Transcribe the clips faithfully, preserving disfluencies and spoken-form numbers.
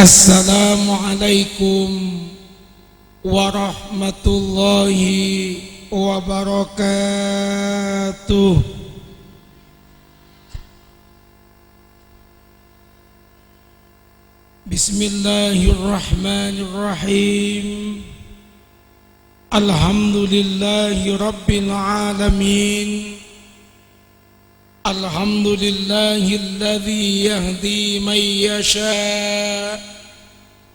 Assalamualaikum warahmatullahi wabarakatuh. Bismillahirrahmanirrahim. Alhamdulillahi rabbil alamin. Alhamdulillahilladzi yahdi man yasha'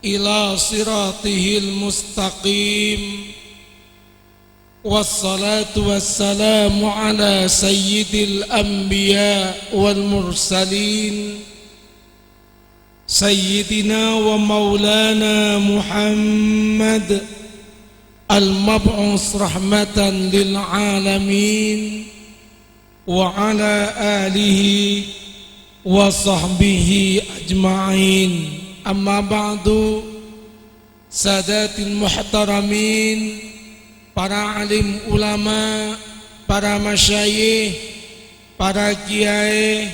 ila siratihil mustaqim. Wassalatu wassalamu ala sayyidil anbiya wal mursalin, Sayyidina wa maulana Muhammad al-mab'us rahmatan lil alamin, wa ala alihi wa sahbihi ajma'in. Amma ba'du, sadatil muhtaramin, para alim ulama, para masyayikh, para kiyaè,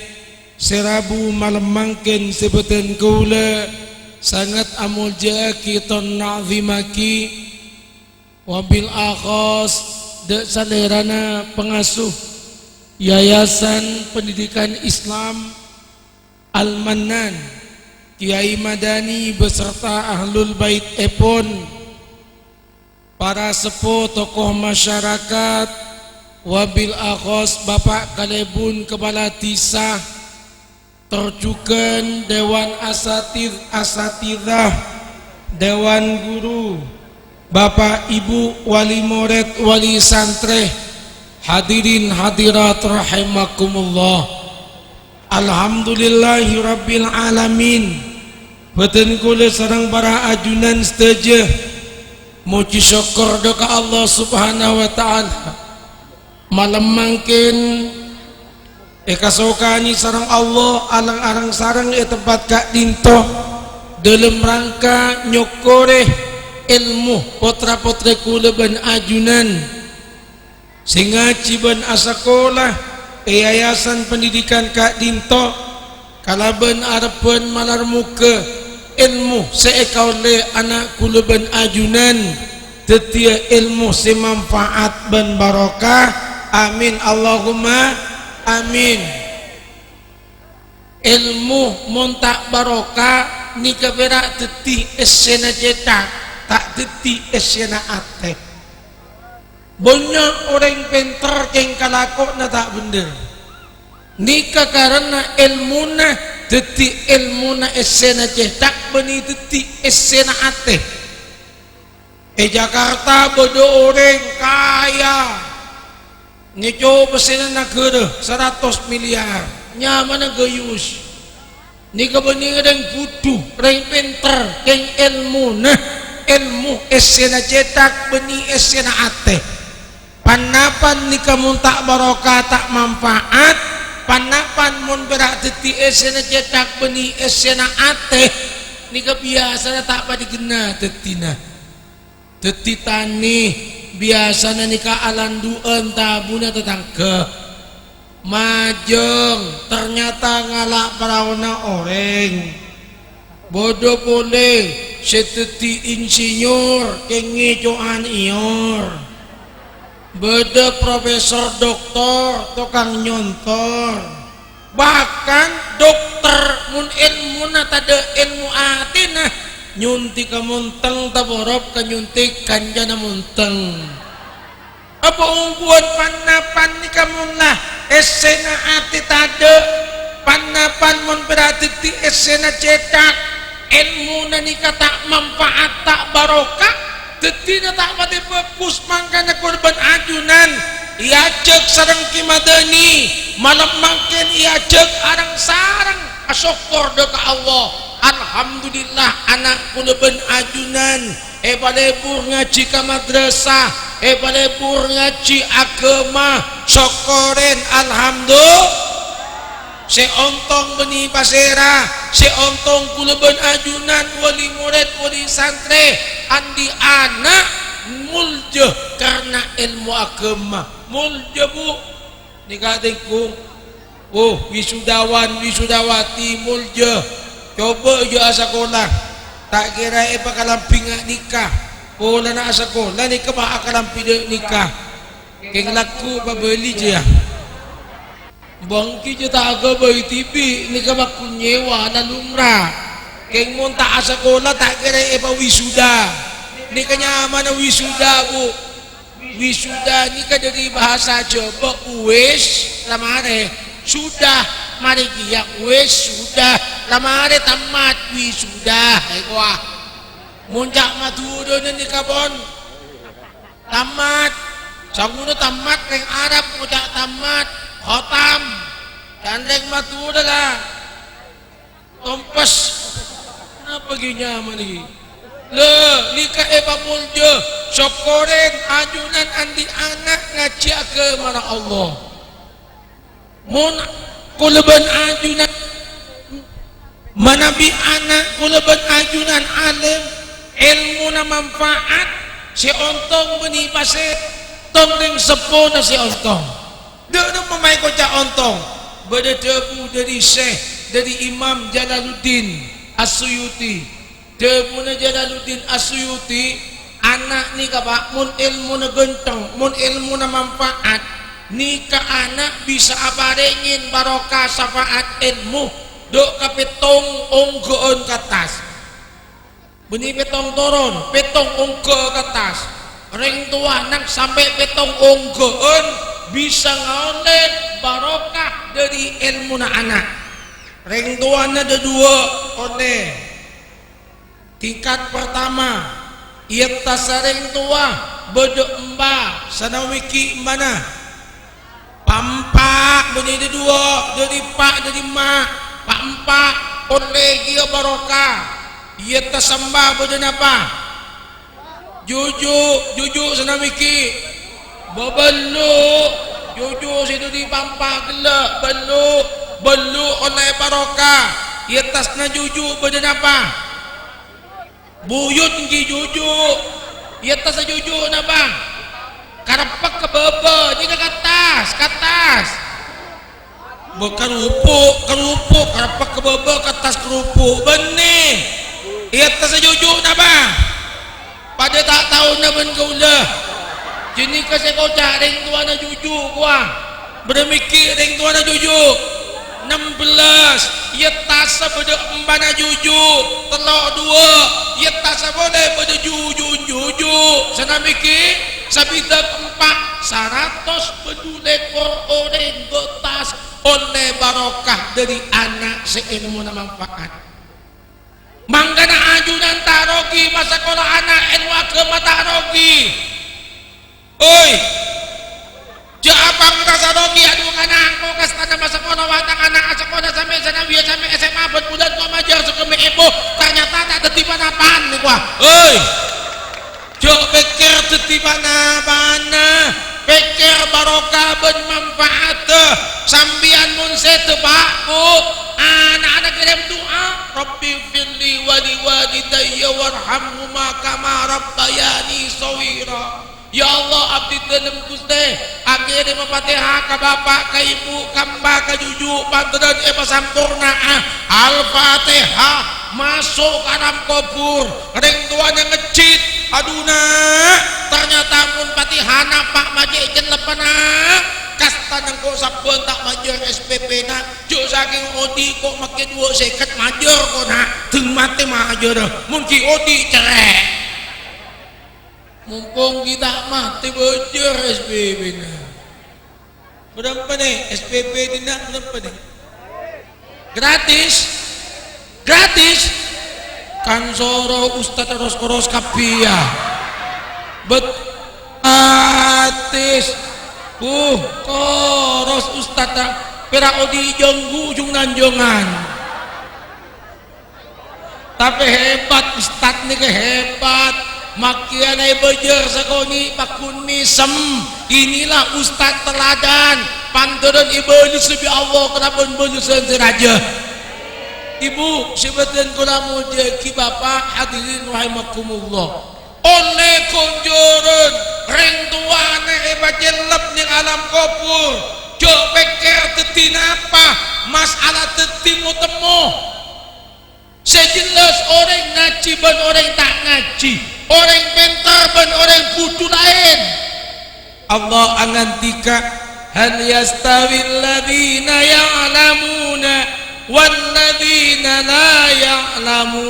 sè rabu malem mangkèn sè bâdhân kaulâ sanget amoljâ'aghi ton na'zimaghi, wabil akhas dâ' salèrana pangasuh Yayasan Pendidikan Islam Al-Mannan, Kiai Madani beserta ahlul baitèpon, para seppo tokoh masyarakat, wabil akhas Bapak Kalèbun Kepala Dhisa, tor jhughân Dewan Asatidz, Asatidzah, Dewan Guru, Bapak Ibu Wali Morèd, Wali Santrè, hadirin hadirat rahimakumullah. Alhamdulillahirabbil alamin. Bâdhân kaulâ sareng para ajunan sadhâjâ mojhi sokkor dâ' ka Allah Subhanahu wa Ta'ala. Malem mangkèn èkasokanè sareng Allah areng-areng sareng è tempat ka'dinto dâlem rangka nyokkorè èlmo potra-potrè kaulâ bân ajunan sè ngajhi bân asakola è Yayasan Pendidikan ka'dinto, kalabân arebbhân malar moghâ èlmo sè èkaollè ana' kaulâ bân ajunan dhâddhiyâ èlmo sè manfaat bân barokah. Amin, Allahumma amin. Èlmo mon ta' barokah nèka pèra' dhâddhi essèna cèthak, ta' dhâddhi essèna atè. Bânnya' orèng pènter kèng kalakowanna ta' bhendher. Nèka karana èlmona dhâddhi èlmona essèna cèthak bânnè dhâddhi essèna atè. È Jakarta bâdâ orèng kaya, ngèco pèssèna naghârâ saratos milyar, nyamana Gayus. Nèka bânnè rèng budhu, rèng pènter, kèng èlmona, èlmo essèna cèthak bânnè essèna atè. Pan-napan nèka mon ta' barokah, ta' manfaat, pan-napan mon pèra' dhâddhi essèna cèthak bânnè essèna atè, nèka biyasana ta' padâ ghenna dhâddhina. Dhâddhi tanè biyasana nèka alandu'ân tabuna tatangghâ. Majâng, ternyata ngala' paraona orèng. Bâdâ polè sè dhâddhi insinyur, kèng ngèco'an èyor. Bâdâ profesor doktor, tokang nyontor. Bahkan dokter, mon èlmona tadâ' èlmo atèna, nyonthègâ montèng taporop ka nyonthèk kancana montèng. Apa ongghuwân pan-napan nèka mon la essèna atè tadâ', pan-napan mon pèra' dhâddhi essèna cèthak, èlmona nèka ta' manfaat, ta' barokah, dhâddhina ta' patè bhâghus, mangkana kaulâ bân ajunan èajhâk sareng Kè Madani, malem mangkèn èajhâk areng-sareng asokkor dâ' ka Allah. Alhamdulillah, ana' kaulâ bân ajunan èpalebur ngajhi ka madrasah, èpalebur ngajhi aghâma, sokkorèn, alhamdu-, sè ontong bânnè pasèra, sè ontong kaulâ bân ajunan, wali morèd, wali santrè, andi' ana' molja karna èlmo aghâma. Molja, Bu. Nèka tèngghung. Oh, wisudawan, wisudawati molja. Coba jâ' asakola. Ta' kèra èpakalambhi nga' nèka. Polana asakola nèka ma' akalambhi dâ' nèka. Kèng lagghu' pabâli jiyâ. Bângkè jiyâ ta' aghâbây dhibi' nèka, makkun nyèwa na lumra. Kèng mon ta' asakola ta' kèra èpawisuda. Nèka nyamana wisuda, Bu. Wisuda nèka dâri bahasa Jhâbâ wis, la marè. Sudah, marè kèya wis, sudah, la marè, tamat, wisuda. Èkowa. Mon ca' Madhurâna nèka pon tamat. Sabbhunna tamat, rèng Arab ngoca' tamat, khotam. Can rèng Madhurâ la tompes. Napa ghi' nyamana ghi'? Lè, nèka èpamolja, sokkorè ajunan andi' ana' ngajhi aghâmana Allah. Mon kaulâ bân ajunan, manabi ana' kaulâ bân ajunan alim, èlmona manfaat, sè ontong bânnè pasè, tong rèng seppona sè ontong. Dâ' nemma ma' èkoca' ontong. Bâdâ dhâbu dâri Syekh, dâri Imam Jalaluddin As-Suyuti. Dhâbuna Jalaluddin As-Suyuti, ana' nèka, Pa', mon èlmona ghântheng, mon èlmona manfaat, nèka ana' bisa aparèngè barokah syafaat èlmo dâ' ka pèttong ongghâ'ân ka attas. Bânnè pèttong toron, pèttong ongghâ ka attas. Rèng towa nang sampè' pèttong ongghâ'ân bisa ngaollè barokah dâri èlmona ana'. Rèng towana dâduwâ' ollè. Tingkat pertama, è attassa rèng towa bâdâ emba, sanamèkè embana. Pa'-empa' bânnè dâduwâ', dâri eppa' dâri emma', pa'-empa' ollè kèya barokah. È attassa emba bâdâ napa? Juju', juju' sanamèkè. Bâbâllu', juju' sè dâri pa'-empa' ghellâ', bâllu', bâllu' ollè barokah. È attasna juju' bâdâ napa? Buyut èngghi juju'. È attassa juju' napa? Kareppek ka bâbâ, nèka ka attas, ka attas. Bâ, karupu', karupu', kareppek ka bâbâ, ka attas karupu'. Bânnè. È attassa juju' napa? Padâ ta' taona bân kaulâ. Ghânèka sè èkoca' rèng towana juju', kowa. Bâdâ mèkè rèng towana juju'. Nembellâs. È attassa bâdâ embana juju'. Tello' duwâ'. È attassa polè bâdâ juju'na juju'. Sanamèkè, sabidhâk empa'. Saratos bâllu lèkor orèng bâ' attas ollè barokah dâri ana' sè èlmona manfaat. Mangkana ajunan ta' rogi masakola ana' èlmo aghâma ta' rogi. Oi, jhâ' apangrasa rogi, adu, kana' engko' kastana masakola, watang ana' asakola sampè' sanawiyah, sampè' S M A, bân bulân ko' majâr sè kemmè èpo, ternyata ta' dhâddhi pa-napa'an, kowa. Oi! Jhâ' pèkkèr dhâddhi pa-napa'anna, pèkkèr barokah bân manfaatta. Sampèyan mon sèdhâ, Pa', Bu, ana'-ana' kèrèm du'a, "Rabbighfirli wa liwalidayya warhamhuma kama rabbayani shaghira." Ya Allah, abdhi dhâlem, Ghustè, akèrèma Fatihah ka bapa', ka ibu, ka emba, ka juju', pantarèn èpasamporna'a. Al-Fatihah. Maso' ka alam kobhur, rèng towana ngejjhit, "Adu, Na', ternyata mon Fatihana pa' ma' cè' cellebbhâ, Na'. Kastana engko' sabbhân ta' majâr S P P, Na'. Jhâ' sakèng odi' ko' makè duwâ' sèket majâr ko', Na'. Dhâng matè majârâ, mon ghi' odi' cerrè'." Mompong ghi' ta' matè bâjâr S P P-na. Bârâmpa nè S P P dinna', bârâmpa nè? Gratis? Gratis? Kan soro ustad ros-koros kabbhi, ya. Bet-, gratis. Uh, koros ustad, ta-, pèra' odi' jhânggu jhung-nanjhungan. Tapè hebat, ustad nèka hebat. Makèya la èbâjâr sakonè' pagghun mèsem. Inilah ustad teladan. Pantarèn èbâlessâ bi' Allah kalabân bâlessan sè rajâ. Ibu, sè bâdhân kaulâ moljâ'aghi, Bapa', hadirin rahimakumullah. Ollè ghânjhârân, rèng towana èpacellep neng alam kobhur. Jhâ' pèkkèr dhâddhi napa, masalah dhâddhi mo-temmo. Sè jelas orèng na-, ngajhi bân orèng ta' ngajhi, orèng pènter bân orèng budhu laèn. Allah angandika, "Hal yastawil ladzina ya'lamuna wal ladzina la ya'lamun?"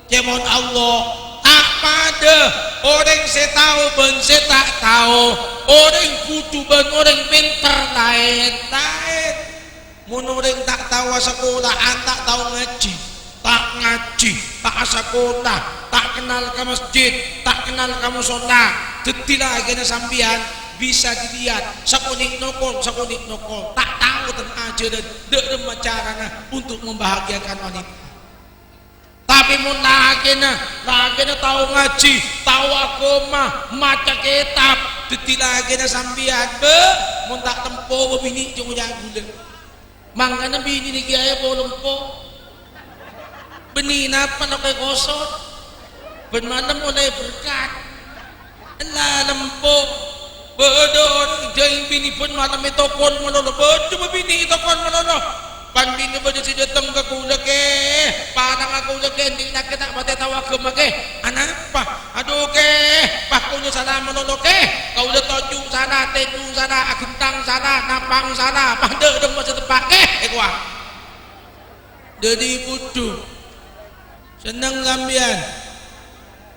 Ca'èpon Allah, ta' padâ orèng sè tao bân sè ta' tao, orèng budhu bân orèng pènter laèn-laèn. Mon orèng ta' tao asakola'an, ta' tao ngajhi, ta' ngajhi, ta' asakola, ta' kennal ka masjid, ta' kennal ka mosolla, dhâddhi lakèna sampèyan bisa dilihat sakonè' nokol, sakonè' nokol, ta' tao ten ajhârân dâ' remma carana untuk membahagiakan wanita. Tapè mon lakèna, lakèna tao ngajhi, tao aghâma, maca kètab, dhâddhi lakèna sampèyan, bâ, mon ta' tempo, bâ binè' jhâ' ngoca' ghulâ. Mangkana binè nèka ayo polong po. Bânnè napa loke kosor? Bân malem ollè berkat. Ella lempo. Bâdâ orèng jhâ' binè bân malem ètokon malolo. Bâdâ bâbinè ètokon malolo. Pan binè bâdâ sè dâteng ka kaulâ, Kè. Parèngnga kaulâ, Kè. Andi' lakè ta' patè tao aghâma, Kè. Anapa? Adhu, Kè, pas kaulâ sala malolo, Kè. Kaulâ toju' sala, tèdung sala, aghentang sala, napang sala, padâ dâ' masa teppa', Kè, èkowa. Dhâddhi budhu. Senneng sampèyan.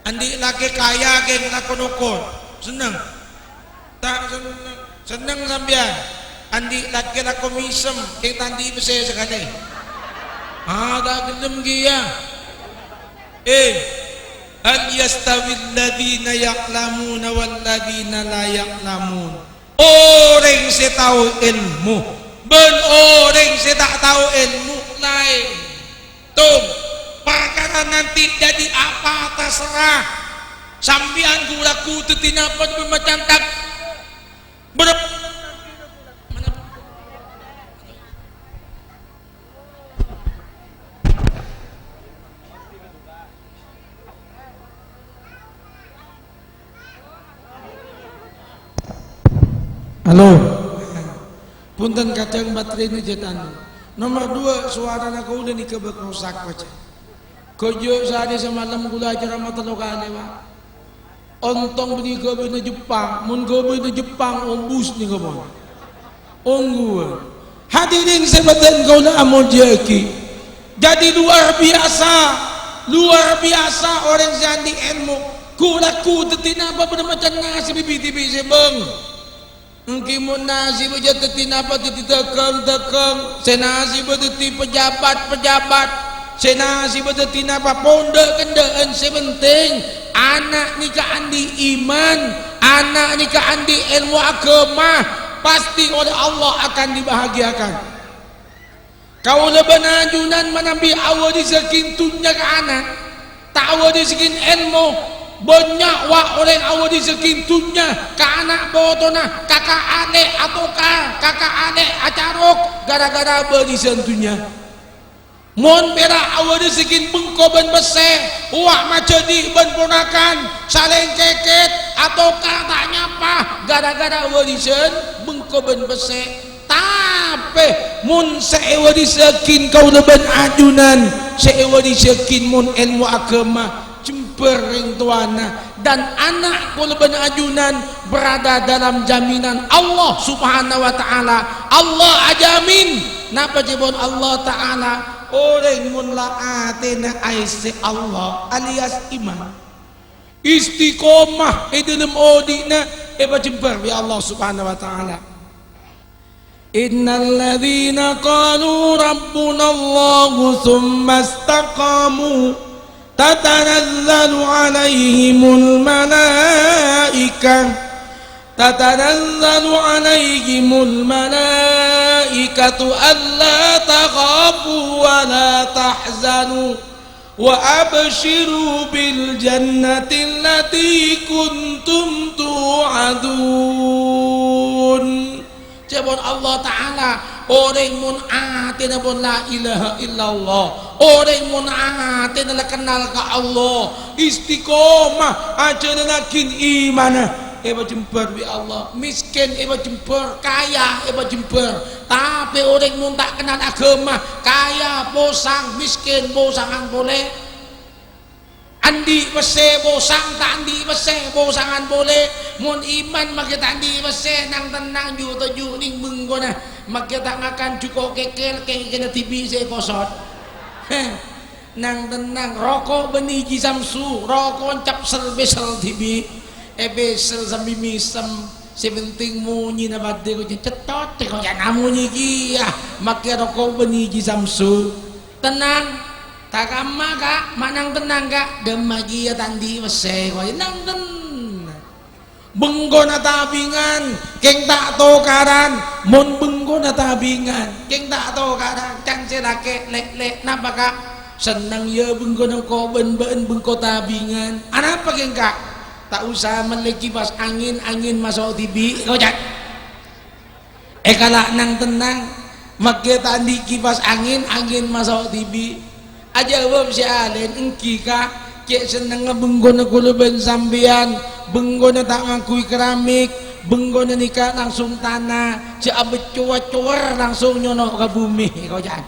Andi' lakè kaya kèng lako nokol. Senneng. Ta' senneng. Senneng sampèyan. Andi' lakè lako mèsem kèng ta' andi' pèssè sakalè. Ah, ta' ghellem kèya. Eh, hal yastawil ladzina ya'lamuna wal ladzina la ya'lamun? Orèng sè tao èlmo bân orèng sè ta' tao èlmo laèn. Tong, parkara nanti dhâddhi apa tasèrra. Sampèyan ghu-lagghu dhâddhi napa bân macan tak-, bârâmma. Halo. Bhunten, kadhâng baterèna jhâ' tanu. Nomer dua, sowarana kaulâ nèka bâk rosak pajhât. Ghâjâ' sahari samalem kaulâ acaramah tello kalè, Pak. Ontong bânnè ghâbâyna Jepang, mon ghâbâyna Jepang ombus nèka, mon. Ongghuwân. Hadirin sè bhâdhân kaulâ amoljâ'aghi. Dhâddhi luar biasa, luar biasa orèng sè andi' èlmo. Ghu-lagghu dhâddhi napa bâdâ macan nasib bi-, dhibi' sè bâng. Èngghi mon nasibbhâ jhâ' dhâddhi napa dhâddhi dhâghâng-dhâghâng, sè nasibbhâ dhâddhi pejabat-pejabat, sè nasibbhâ dhâddhi napa pondhâ' kendhâ'ân, sè penting ana' nèka andi' iman, ana' nèka andi' èlmo aghâma, pastè oleh Allah akan dibahagiakan. Kaulâ bân ajunan manabi awarissaghi dhunnya ka ana', ta' awarissaghi èlmo. Bânnya', wa', orèng awarissaghi dhunnya ka ana' potona, kaka' alè' atokar, kaka' alè' acarok ghârâ-ghârâ bârisân dhunnya. Mon pèra' awarissaghi bengko bân pèssè, wa' majhâdi' bân ponakan, salèng kèkèt, atokar ta' nyapa ghârâ-ghârâ warisân bengko bân pèssè. Tapè mon sè èwarissaghi kaulâ bân ajunan, sè èwarissaghi mon èlmo aghâma, jembhâr rèng towana, dan ana' kaulâ bân ajunan berada dalam jaminan Allah Subhanahu wa Ta'ala. Allah ajamin. Napa ca'èpon Allah Ta'ala? Orèng mon la atèna aèssè Allah alias iman, istiqomah è dhâlem odi'na, èpajembhâr bi' Allah Subhanahu wa Ta'ala. إن الذين قالوا ربنا الله ثم استقاموا تتنزل عليهم الملائكة، تتنزل عليهم الملائكة ألا تخافوا ولا تحزنوا وأبشروا بالجنة التي كنتم توعدون. Ca'èpon Allah Ta'ala, orèng mon atèna pon la ilaha illallah, orèng mon atèna la kennal ka Allah, istiqomah, ajhâlânnaghi imanna, èpajembhâr bi' Allah. Miskèn èpajembhâr, kaya èpajembhâr, tapè Kabeh orèng mon ta' kennal aghâma, kaya posang, miskin posangan polè. Andi' pèssè posang, ta' andi' pèssè posangan polè. Mon iman makkè ta' andi' pèssè, nang-tennang ju-toju' nèng bengkona. Makkè ta' ngakan jhuko' kèkèl, kèkèlla dhibi' sè èkosot. Heh. Nang-tennang, roko' bânnè Ji Samsu, roko' encap sel-pèsel dhibi'. Èpèsel sambi mèsem, sè pentèng monyèna padâ koca'na cettot, koca'na monyè kèya, makkè roko' bânnè Ji Samsu. Tennang, ta' kamma, Ka', ma' nang-tennang, Ka', dâmma kèya ta' andi' pèssè, koca'na nang-tennang. Bengkona tabingan, kèng ta' tokaran. Mon bengkona tabingan, kèng ta' tokaran. Can sè lakè', "Lè', Lè', napa, Ka'? Senneng, yâ, bengkona engko' bân bâ'na bengko tabingan." "Anapa kèng, Ka'?" "Ta' osa mellè kipas angin, angin maso' dhibi'," koca'na. Èkala' nang-tennang, makkè ta' andi' kipas angin, angin maso' dhibi'. Ajâwâb sè laèn, "Èngghi, Ka', cè' sennengnga bengkona kaulâ bân sampèyan, bengkona ta' ngangghuy keramik, bengkona nèka langsung tana, jhâ' abâ' cowa-cower langsung nyono' ka bhumè," koca'na.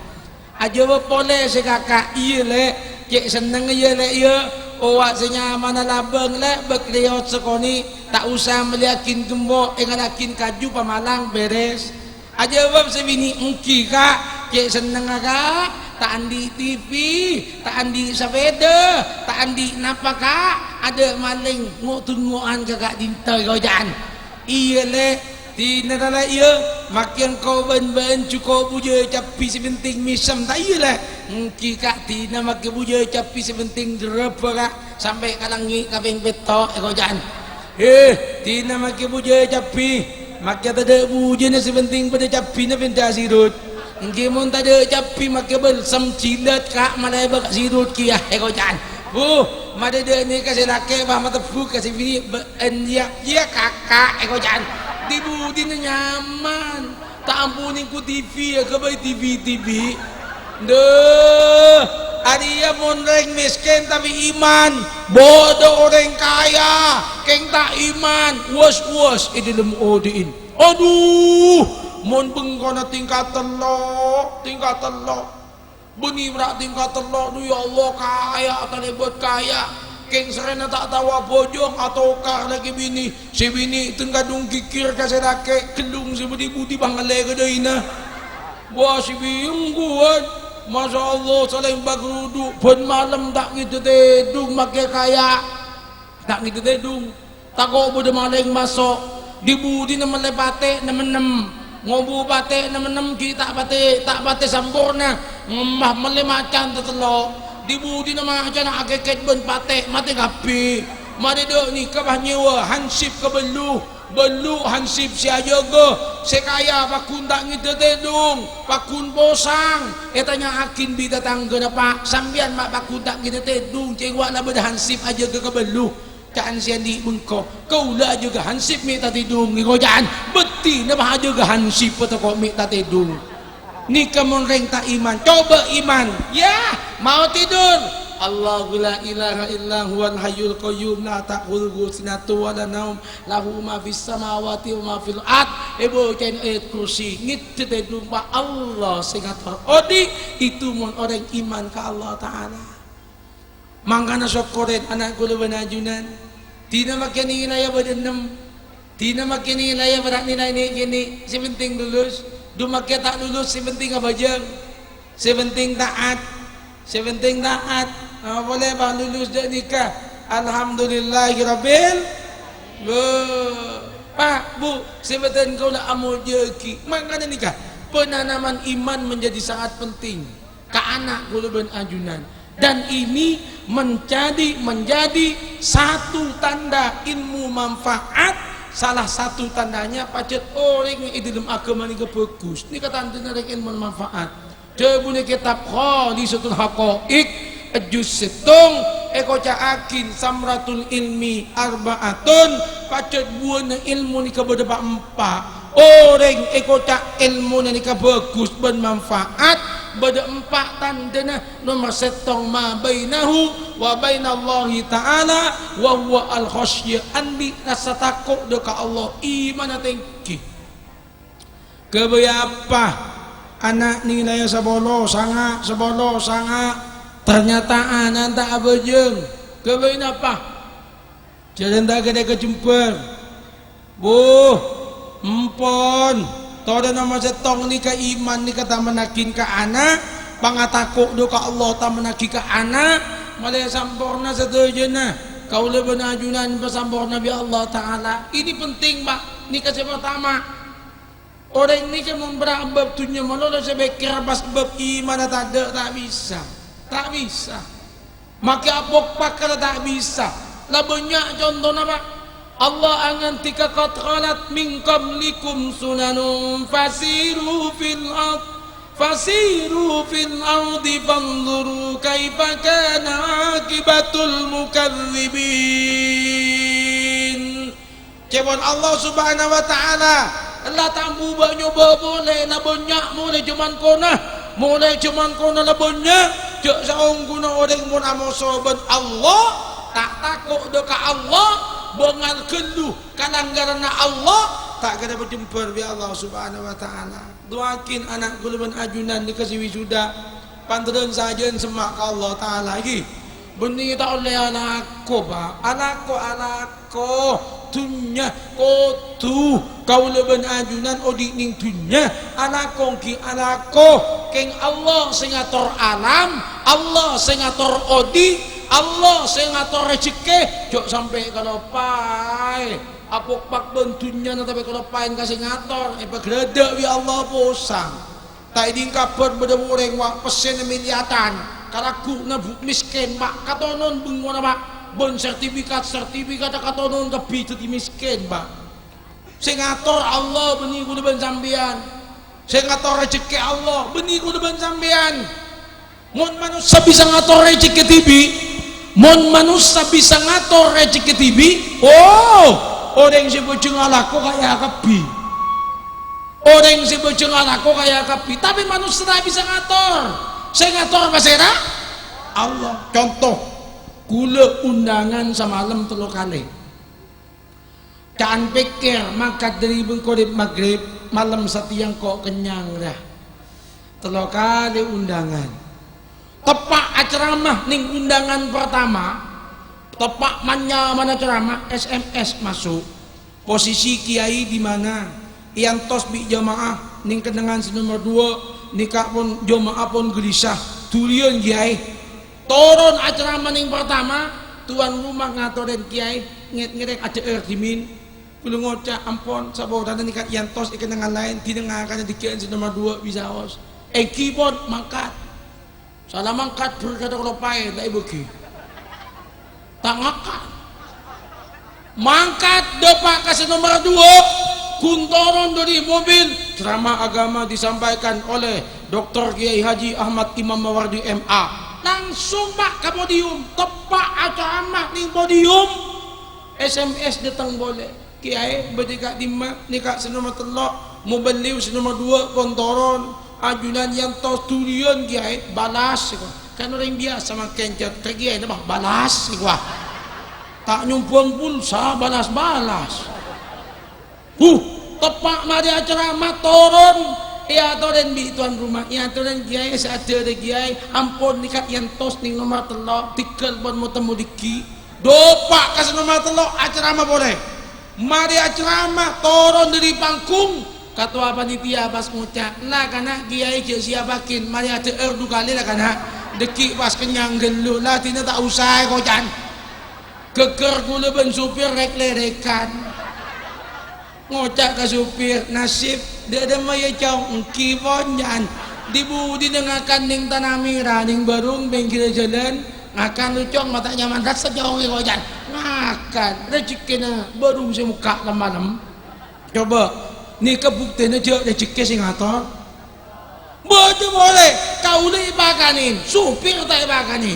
Ajâwâb polè sè kaka', "Iyâ, Lè', cè' sennengnga, yâ, Lè', yâ. Owa' sè nyamana labâng, Lè', bâk lèyot sakonè', ta' osa mellèyaghin gembok, èngalaghin kaju Pamalang, bèrès." Ajâwâb sè binè', "Èngghi, Ka', cè' sennengnga, Ka', ta' andi' T V, ta' andi' sapèda, ta' andi' napa, Ka', adâ' malèng ngo'-dungo'an ka ka'dinto," koca'na. "Iyâ, Lè', dina rèya, iyâ, makkè engko' bân bâ'na jhuko' bujâ cabbhi sè pentèng mèsem, ta' iyâ, Lè'?" "Èngghi, Ka', dina makkè bujâ cabbhi sè pentèng dârâbâ, Ka', sampè' ka langngè' kapèng pètto'," èkoca'na. "Hè, dina makkè bujâ cabbhi, makkè tadâ' bujâna, sè pentèng bâdâ cabbhina bân ta' sirut." "Èngghi, mon tadâ' cabbhi makkè bâlsem jilât, Ka', malè bâk sirut kèya," èkoca'na. "Bu, madâ dâ' nèka sè lakè', bâ, matebbhu ka sè binè', bâ'na yâ, yâ, Kaka'," èkoca'na. Di-budina nyaman. Ta' ampon èngko' T V, èghâbây T V, T V. Dâ, arèya mon rèng mèskèn tapè iman, bâdâ orèng kaya, kèng ta' iman, was-was è dâlem odi'na. Adhu, mon bengkona tingkat tello', tingkat tello'. Bânnè bârâ' tingkat tello', dhu, ya Allah, kaya, talèbât kaya. Kèng sarrèna ta' tao abhâjâng, atokar lakè binè. Sè binè' tèngkadhung ghighir ka sè lakè', ghellung sè budi-budi bângallè ka dâina. Wah, sè biyung kuwat. Masya Allah, salèng pagrudhu', bân malem ta' ngèdhâ tèdhung makkè kaya. Ta' ngèdhâ tèdhung. Tako' bâdâ malèng maso'. Di-budina mellè patè' nem-ennem. Ngobu patè' nem-ennem ghi' ta' patè', ta' patè' samporna. Ngemmah mellè macan tatello'. Di-budina macana akèkèt bân patè', matè kabbhi. Marè dâ' nèka bâ nyèwa hansip ka bâllu. Bâllu hansip sè ajâgâ. Sè kaya pagghun ta' ngèdhâ tèdhung, pagghun posang. Ètanya'aghin bi' tatangghâna, "Pa', sampèyan ma' pagghun ta' ngèdhâ tèdhung, cèngowa la bâdâ hansip ajâgâ ka bâllu." Ca'na sè andi' bengko, "Kaulâ ajâgâ hansip mè' tatèdhung," èkoca'na. Bâddhina bâ ajâgâ hansip, tako' mè' tatèdhung. Nèka mon rèng ta' iman, coba iman. Yâ, mau tidur. Allahu la ilaha illa huwal hayyul qayyum la ta'khudzuhu sinatun wa la naum, lahu ma fis samawati wa ma fil ard. Èbâca'è ayat kursi, ngèdhâ tèdhung, Pa', Allah sè ngator odi'. Itu mon orèng iman ka Allah Ta'ala. Mangkana sokkorè, ana' kaulâ bân ajunan. Dina makkè nilaiya bâdâ ennem. Dina makkè nilaiya bârâ' nilai nè'-kènè'. Sè pentèng lulus. Dhu makkè ta' lulus, sè pentèng abhâjâng. Sè pentèng ta'at. Sè pentèng ta'at. Ah, polè, Pa', lulus dâ' nèka. Alhamdulillahirabbil. Bâ, Pa', Bu, sè bâdân kaulâ amojâ'aghi. Mangkana nèka, penanaman iman menjadi sangat penting. Ka ana' kaulâ bân ajunan. Dan ini menjadi, menjadi satu tanda ilmu manfaat, salah satu tandanya pajhât orèng è dâlem aghâma nèka bhâghus. Nèka tandhâna rèng èlmo manfaat. Dhâbuna kètab Khalisatul Haqaiq, juz sèttong, èkoca'aghin samratul ilmi arba'atun, pajhât buwâna èlmo nèka bâdâ pa'-empa'. Orèng èkoca' èlmona nèka bhâghus bân manfaat, bâdâ empa' tandhâna. Nomer sèttong, ma bainahu wa bainallahi ta'ala wa huwa al-khasyah, andi' rassa tako' dâ' ka Allah, imanna tèngghi. Ghâbây apa? Ana' nilai sapolo, sanga', sapolo, sanga'. Ternyata ana' ta' abhâjâng. Ghâbây napa? Jhâlân ta' ghâdhâ kajembhâr. Buh, empon. Torè nomer sèttong nèka iman nèka tamennaghi ka ana', pangatako' dhu ka Allah tamennaghi ka ana', malè samporna sadhâjâna. Kaulâ bân ajunan èpasamporna bi' Allah Ta'ala. Ini penting, Pak. Nèka sè partama. Orèng nèka mon bârâ' bab dhunnya malolo sè pèkkèr pas bab imanna tadâ', ta' bisa. Ta' bisa. Makè apokpakka la ta' bisa. La bânnya' contona, Pak. Allah angandika, "Qad khalat min qablikum sunanun fasiru fil ard, fasiru fil ardi fanzuru kaifa kana aqibatul mukadzibin." Ca'èpon Allah Subhanahu wa Ta'ala, "La tambu bâ'-nyobâ' polè, la bânnya' molè jhâman kona, molè jhâman kona la bânnya', jhâ' saongghuna orèng mon amoso bân Allah, ta' tako' dâ' ka Allah, bângal ghâllu ka langghârânna Allah, ta' kèra pajembhâr bi' Allah Subhanahu wa Ta'ala." Du'aaghi ana' kaulâ bân ajunan nèka sè wisuda, panterrân sajân semma' ka Allah Ta'ala, ghi. Bânnè ta' ollè alako, Pak. Alako, alako. Dhunnya kodhu kaulâ bân ajunan odi' neng dhunnya. Alako ghi alako. Kèng Allah sè ngator alam, Allah sè ngator odi', Allah sè ngator rejhekkè. Jhâ' sampè' kaloppaè. Apokpak bân dhunnyana tapè kaloppaèn ka sè ngator. Èpaghârâdhâ' bi' Allah posang. Ta' èdhing kabhâr bâdâ orèng, wa', pèssèna milyatan, kalagghu' na bu-, mèskèn, Pak, katonon bengkona, Pak, bân sertifikat-sertifikatta katonon kabbhi dhâddhi mèskèn, Pak. Sè ngator Allah, bânnè kaulâ bân sampèyan. Sè ngator rejhekkè Allah, bânnè kaulâ bân sampèyan. Mon manossa bisa ngator rejhekkè dhibi', mon manossa bisa ngator rejhekkè dhibi', oh, orèng sè bhâjâng alako kaya kabbhi. Orèng sè bhâjâng alako kaya kabbhi, tapè manossa ta' bisa ngator. Sè ngator pasèra? Allah. Conto, kaulâ undangan samalem tello kalè. Ca'an pèkkèr mangkat dâri bengko rèp magrib, malem satèya engko' kennyang, ra. Tello kalè undangan. Teppa' acaramah neng undangan partama, teppa' man-nyaman acaramah, S M S maso'. Posisi kiai di mana? Èyantos bi' jamaah neng kennengngan sè nomer duwâ', nèka pon jamaah pon gelisah. Dhuliyân, Kiai. Toron acaramah neng partama, tuan rumah ngatorè kiai, ngèt-ngèrèng adhâ'âr dhimèn. Kaulâ ngoca', "Ampon, saporana nèka èyantos è kennengngan laèn, dinah ngakana dhigghâ'ân sè nomer duwâ' bisaos." Èngghi pon, mangkat. Sala mangkat, berkata kaloppaè, ta' èbâghi. Ta' ngakak. Mangkat, dâpa' ka sè nomer duwâ', ghun toron dâri mobil, ceramah agama disampaikan oleh Doktor Kiai Haji Ahmad Imam Mawardi, M A. Langsung, Pak, ka podium, teppa' acaramah neng podium. S M S dâteng polè. "Kiai, bâdâ ka'dimma?" "Nèka sè nomer tello', mobelliu sè nomer duwâ' pon toron. Ajunan èyantos dhuliyân, Kiai." "Balas," èkowa. Kan orèng biyasa mangkèn, Cot. Ka Kiai napa? "Balas," èkowa. Ta' nyombhâng pulsa, balas-balas. Huh, teppa' marè acaramah toron. Èyatorè bi' tuan rumah, èyatorè kiai sè adhâ'âr kiai, "Ampon, nèka èyantos neng nomer tello', dhigghâl pon mo-temmo dhiggi'." Dâpa' ka sè nomer tello', acaramah polè. Marè acaramah, toron dâri panggung. Katowa panitia pas ngoca', "La kana' kiai jhâ' siyapaaghin, marè adhâ'âr du kalè la kana'. Dhâggi' pas kennyang ghâllu, la dinah ta' osa èkoca'an." Ghâgghâr kaulâ bân sopir rèk-lèrèkan. Ngoca' ka sopir, "Nasib, dâ'-, dâ'emma ya, Cong, èngghi pon, jhân. Di-budina ngakan neng tana mèra, neng bârung pèngghirra jhâlân, ngakan lu, Cong, ma' ta' nyaman rassa, Cong, èkowa, jhân. Ngakan, rejhekkèna bârung sè mokka' lem-malem." Coba, nèka buktèna jhâ' rejhekkè sè ngator. Bâdâ polè, kaulâ èpakanè, sopir ta' èpakanè.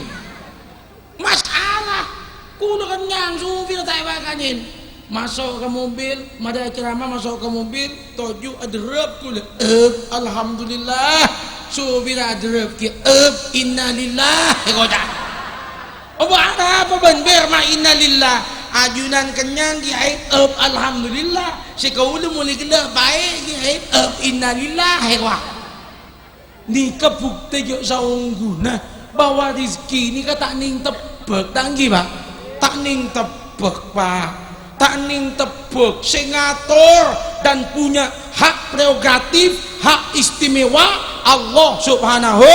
Masalah. Kaulâ kennyang, sopir ta' èpakanè. Maso' ka mobil, marè acaramah maso' ka mobil, toju' aderrep kaulâ. "Ep, alhamdulillah." Sopir aderrep kèya, "Ep, innalillah," èkoca'. "Apa arapa bân bâ'na ma' innalillah?" "Ajunan kennyang, Kiai, ep, alhamdulillah. Sè kaulâ molaè ghellâ' paè, Kiai, ep, innalillah," èkowa. Nèka bhuktè jhâ' saongghuna bahwa rejhekkè nèka ta' nèng tebbhâk, ta' ènggi, Pa'? Ta' nèng tebbhâk, Pa'. Ta' nèng tebbhâk. Sè ngator dan punya hak prerogatif, hak istimewa Allah Subhanahu.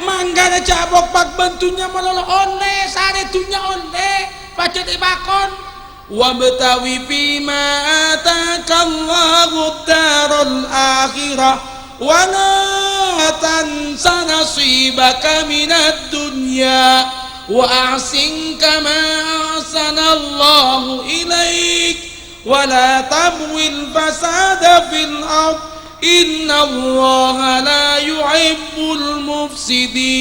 Mangkana jhâ' pok-pak bân dhunnya malolo ollè, sarè dhunnya ollè, pajhât èpakon. وابتغ فيما آتاك الله الدار الآخرة ولا تنس نصيبك من الدنيا وأحسن كما أحسن الله إليك ولا تبغ الفساد في الأرض إن الله لا يحب المفسدين.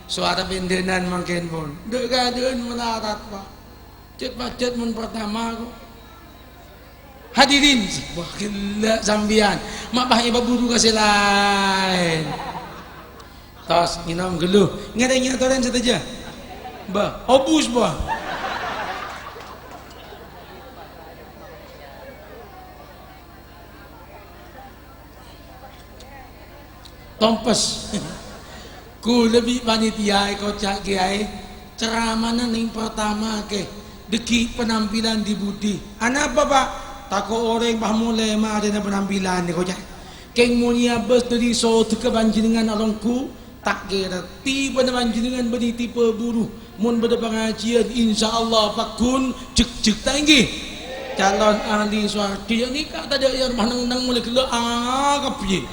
Sowara pendhenan mangkèn pon. Dâ'-kadâ'ân malarat, Pa'. Cèt-pajhât mon partama kok. Hadirin, wah, ghellâ' sampèyan. Ma' bâ' èpaburu ka sè laèn. Tos, ngènom ghâllu. Ngèrèng atorèn sadhâjâ. Bâ, obus, bâ. Tompes. Kaulâ bi' panitia èkoca' kèyaè, ceramana nèng partama kè, dâggi' penampilan di-budi. Anapa, Pa'? Tako' orèng pas molè marèna penampilan èkoca'. Kèng mon èabâs dâri sodhâgghâ panjhennengngan alongghu, ta' kèra tibâna panjhennengngan bânnè tibâ buru. Mon bâdâ pangajiyân, insyaallah pagghun jhek-jhek, ta' ènggi? Calon ahli sowarghâ ghânèka tadâ' è aromma neng-neng molaè ghellâ', ah, kabbhi.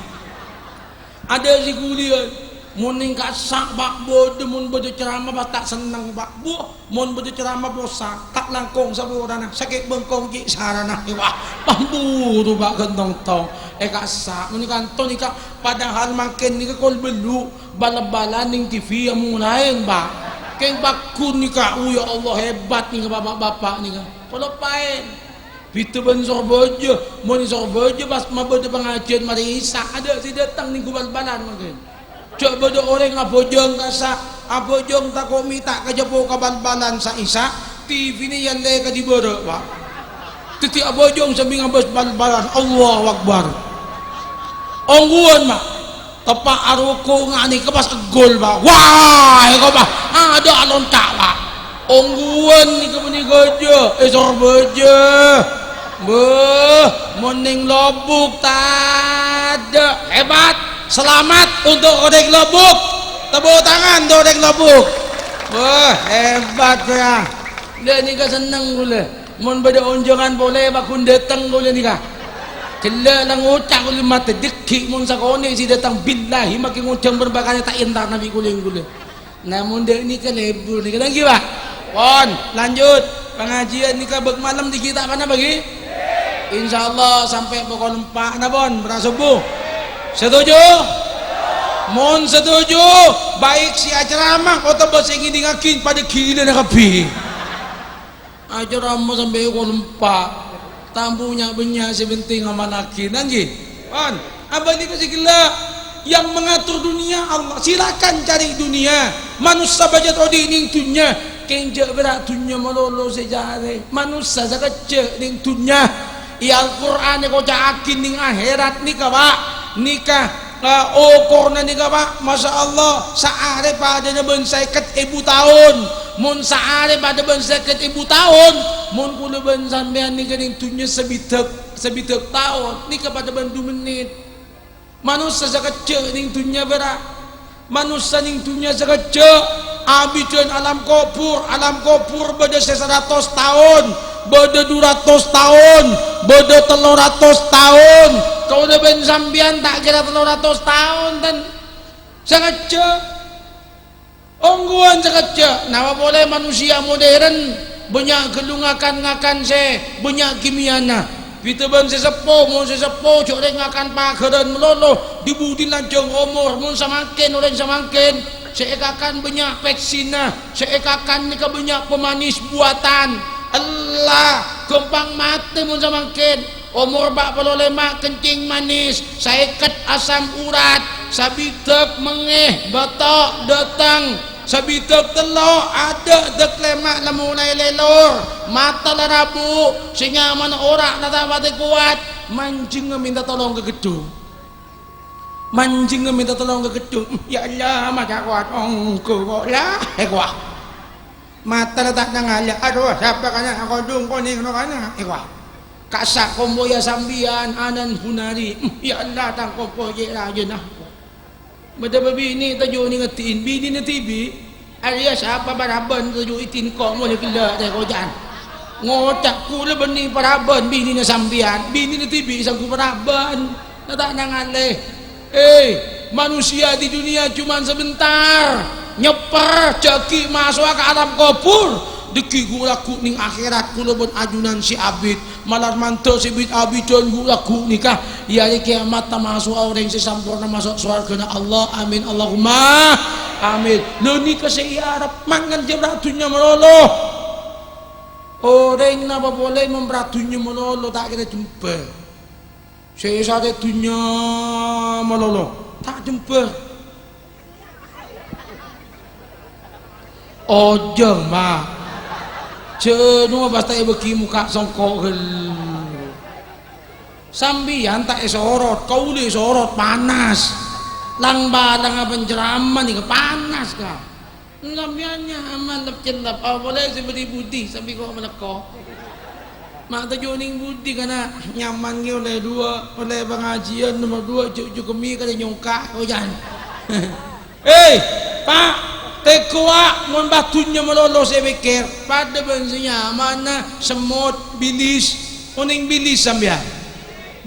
Adâ' sè ghuliyân, mon nèng kassa', Pa', bâdâ, mon bâdâ ceramah, pas ta' senneng, Pa'. Buh, mon bâdâ ceramah possa', ta' langkong saporana, sakè' bengkong cè' sarana. Wah, pamburu, Pa', ghântong tong. È kassa', mon è kanto nèka, padahal mangkèn nèka kol bâllu'. Bal-balan nèng T V amolaè, Pa'. Kèng pagghun nèka, oh, ya Allah, hebat nèka, Bapa'-bapa' nèka. Kaloppaè. Bhidhâ bân Sorbhâjâ. Mon è Sorbhâjâ pas mabâdâ pangajiyân marè Isya, adâ' sè dâteng nèngghu bal-balan mangkèn. Jhâ' bâdâ orèng abhâjâng kassa', abhâjâng tako' mènta kajhâpo ka bal-balan sa-Isya, T V-na èyallè kadhi bârâ', Pa'. Dhâddhi abhâjâng sambi ngabâs bal-balan. Allahu Akbar. Ongghuwân, Pa'. Teppa' aruku' nga' nèka pas eggul, Pa'. Wah, èko, Pa'. Adâ' alonca', Pa'. Ongghuwân nèka bânnè ghâjâ, è Sorbhâjâ. Beuh, mon nèng Lobuk tadâ'. Hebat. Selamat untuk orèng Lobuk. Tepuk tangan untuk orèng Lobuk. Wah, hebat, ya. Dâ' nèka senneng kaulâ. Mon bâdâ onjhângan polè, pagghun dâteng kaulâ nèka. Ghellâ' la ngoca' kaulâ matè, dâggi' mon sakonè' sè dâteng, billahi makè ngonjhâng bârâmpa kalè ta' entarna bi' kaulâ-kaulâ. Namong dâ' nèka lebur nèka, ta' ènggi, Pa'? Pon, lanjut. Pangajiyân nèka bâk malem dâggi' ta' kana bâgi? Insyaallah sampè' pokol empa', napa pon, bârâ' sobbhu. Setuju? Mon setuju, baik sè aceramah otabâ sè ngèdingngaghi padâ ghilâna kabbhi. Acara ma' sampè' kol empa'. Tambu nya'-bânnya' sè penting amalaghi, ta' ènggi? Pon, abâli ka sè ghellâ'. Yang mengatur dunia Allah. Silakan cari dunia. Manossa bâjât odi' nèng dhunnya. Kèng jhâ' bârâ' dhunnya malolo sè ècarè. Manossa sakejjhâ' nèng dhunnya. È Al-Qur'an èkoca'aghi nèng akhèrat nèka, Pa'. Nèka. Eh, okorna nèka, Pa', masya Allah, saarè padâna bân sèket èbu taon. Mon saarè padâ bân sèket èbu taon, mon kaulâ bân sampèyan nèka nèng dhunnya sabidhâk, sabidhâk taon, nèka padâ bân du mennit. Manossa sakejjhâ' nèng dhunnya bârâ'. Manossa nèng dhunnya sakejjhâ'. Abidhân alam kobhur, alam kobhur bâdâ sè saratos taon, bâdâ du ratos taon, bâdâ tello ratos taon. Kaulâ bân sampèyan ta' kèra tello ratos taon, ten. Sakejjhâ'. Ongghuwân sakejjhâ'. Napa polè manusia modern, bânnya' ghâllu ngakan-ngakan sè bânnya' kimiana. Bhidhâ bân sè seppo, mon sè seppo jhâ' rèng ngakan paghârân malolo, di-budi lanjhâng omor, mon samangkèn orèng samangkèn, sè èkakan bânnya' pèksinna, sè èkakan nèka bânnya' pemanis buatan. Ella, ghâmpang matè mon samangkèn. Omor pa' polo lèma' kencing manis, saèket asam urat, sabidhâk mengngè, bâto' dâteng. Sabidhâk tello', adâ' dhâk lèma' la molaè lèlor, mata la rabu', sè nyamana ora' la ta' patè kowat, Manjhengnga mènta tolong ka ghedhung. Manjhengnga mènta tolong ka ghedhung. "Ya Allah, maca kowat, ongghu kok la, eh, kowat." Matana ta' nangala, "Adu, sapa kana kodhung konèng no kana?" Eh, kowat. Kassa' kompoyya sampèyan, anan bunari. "Ya Allah, tang kompoyya rajâna." Bâdâ bâbinè' toju' nèngèddhi'in binèna dhibi', arèya sapa paraban toju' ètingko' molè ghellâ' tè koca'an. Ngoca' kaulâ bânnè paraban binèna sampèyan, binèna dhibi' sangghu paraban. Na ta' nangalè. Eh, manusia di dunia cuman sebentar. Nyèpper, jhâ' ghi' maso'a ka alam kobhur. Dhâggi' ghu-lagghu' neng akhèrat kaulâ bân ajunan sè abit. Malar mandhâ sè bit-abidan ghu-lagghu' nèka, è arè kèyamat tamaso'a orèng sè samporna maso' sowarghâna Allah. Amin, Allahumma amin. Lha nèka sè èarep, mangan jhâ' pra' dhunnya malolo. Orèng napa polè mon pra' dhunnya malolo ta' kèra jembhâr. Sè èsarè dhunnya malolo ta' jembhâr. Ojhâng, Ma'. Jhâ' no'a pas ta' èbâghi mokka' songko' ghâllu. Sampèyan ta' èsorot, kaulâ èsorot, panas. Lang-balangnga penceramah nèka panas, Ka'. Sampèyan nyaman lep-cellep, apa polè sè bâdâ è budi sambi ko' malèkko. Ma' toju' neng budi kana nyaman ghi' ollè duwâ', ollè pangajiyân nomer duwâ', ju-, jukemmi kadhi nyongka', ojan. Hei, Pa', teggu, Pa', mon bâdhunnya malolo sè èpèkkèr, padâ bân sè nyamanna semmot, bilis. Onèng bilis sampèyan?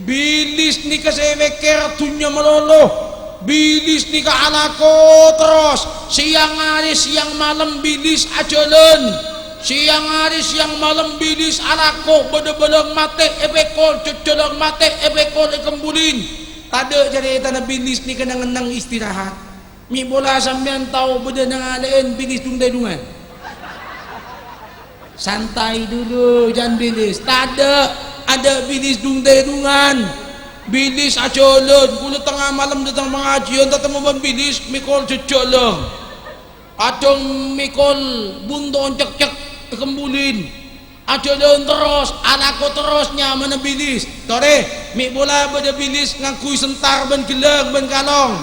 Bilis nèka sè èpèkkèr dhunnya malolo. Bilis nèka alako terros. Sèyang arè, sèyang malem bilis ajhâlân. Sèyang arè, sèyang malem bilis alako, bâdâ bâlâng matè èpèkol, jhâjhâlâng matè èpèkol èkembulin. Tadâ' carètana bilis nèka neng-enneng istirahat. Mè' pola sampèyan tao bâdâ nangalè'è bilis dung-tèdungan? Santai dulu, jhân bilis. Tadâ', adâ' bilis dung-tèdungan. Bilis ajhâlân, kaulâ tengnga malem dâteng pangajiyân, tatemmo bân bilis, mèkol jhâjhâlâng. Kadhâng mèkol bunto cekcek èkembulin. Ajhâlân terros, alako terros nyamana bilis. Torè, mè' pola bâdâ bilis ngangghuy sentar bân ghellâng bân kalong.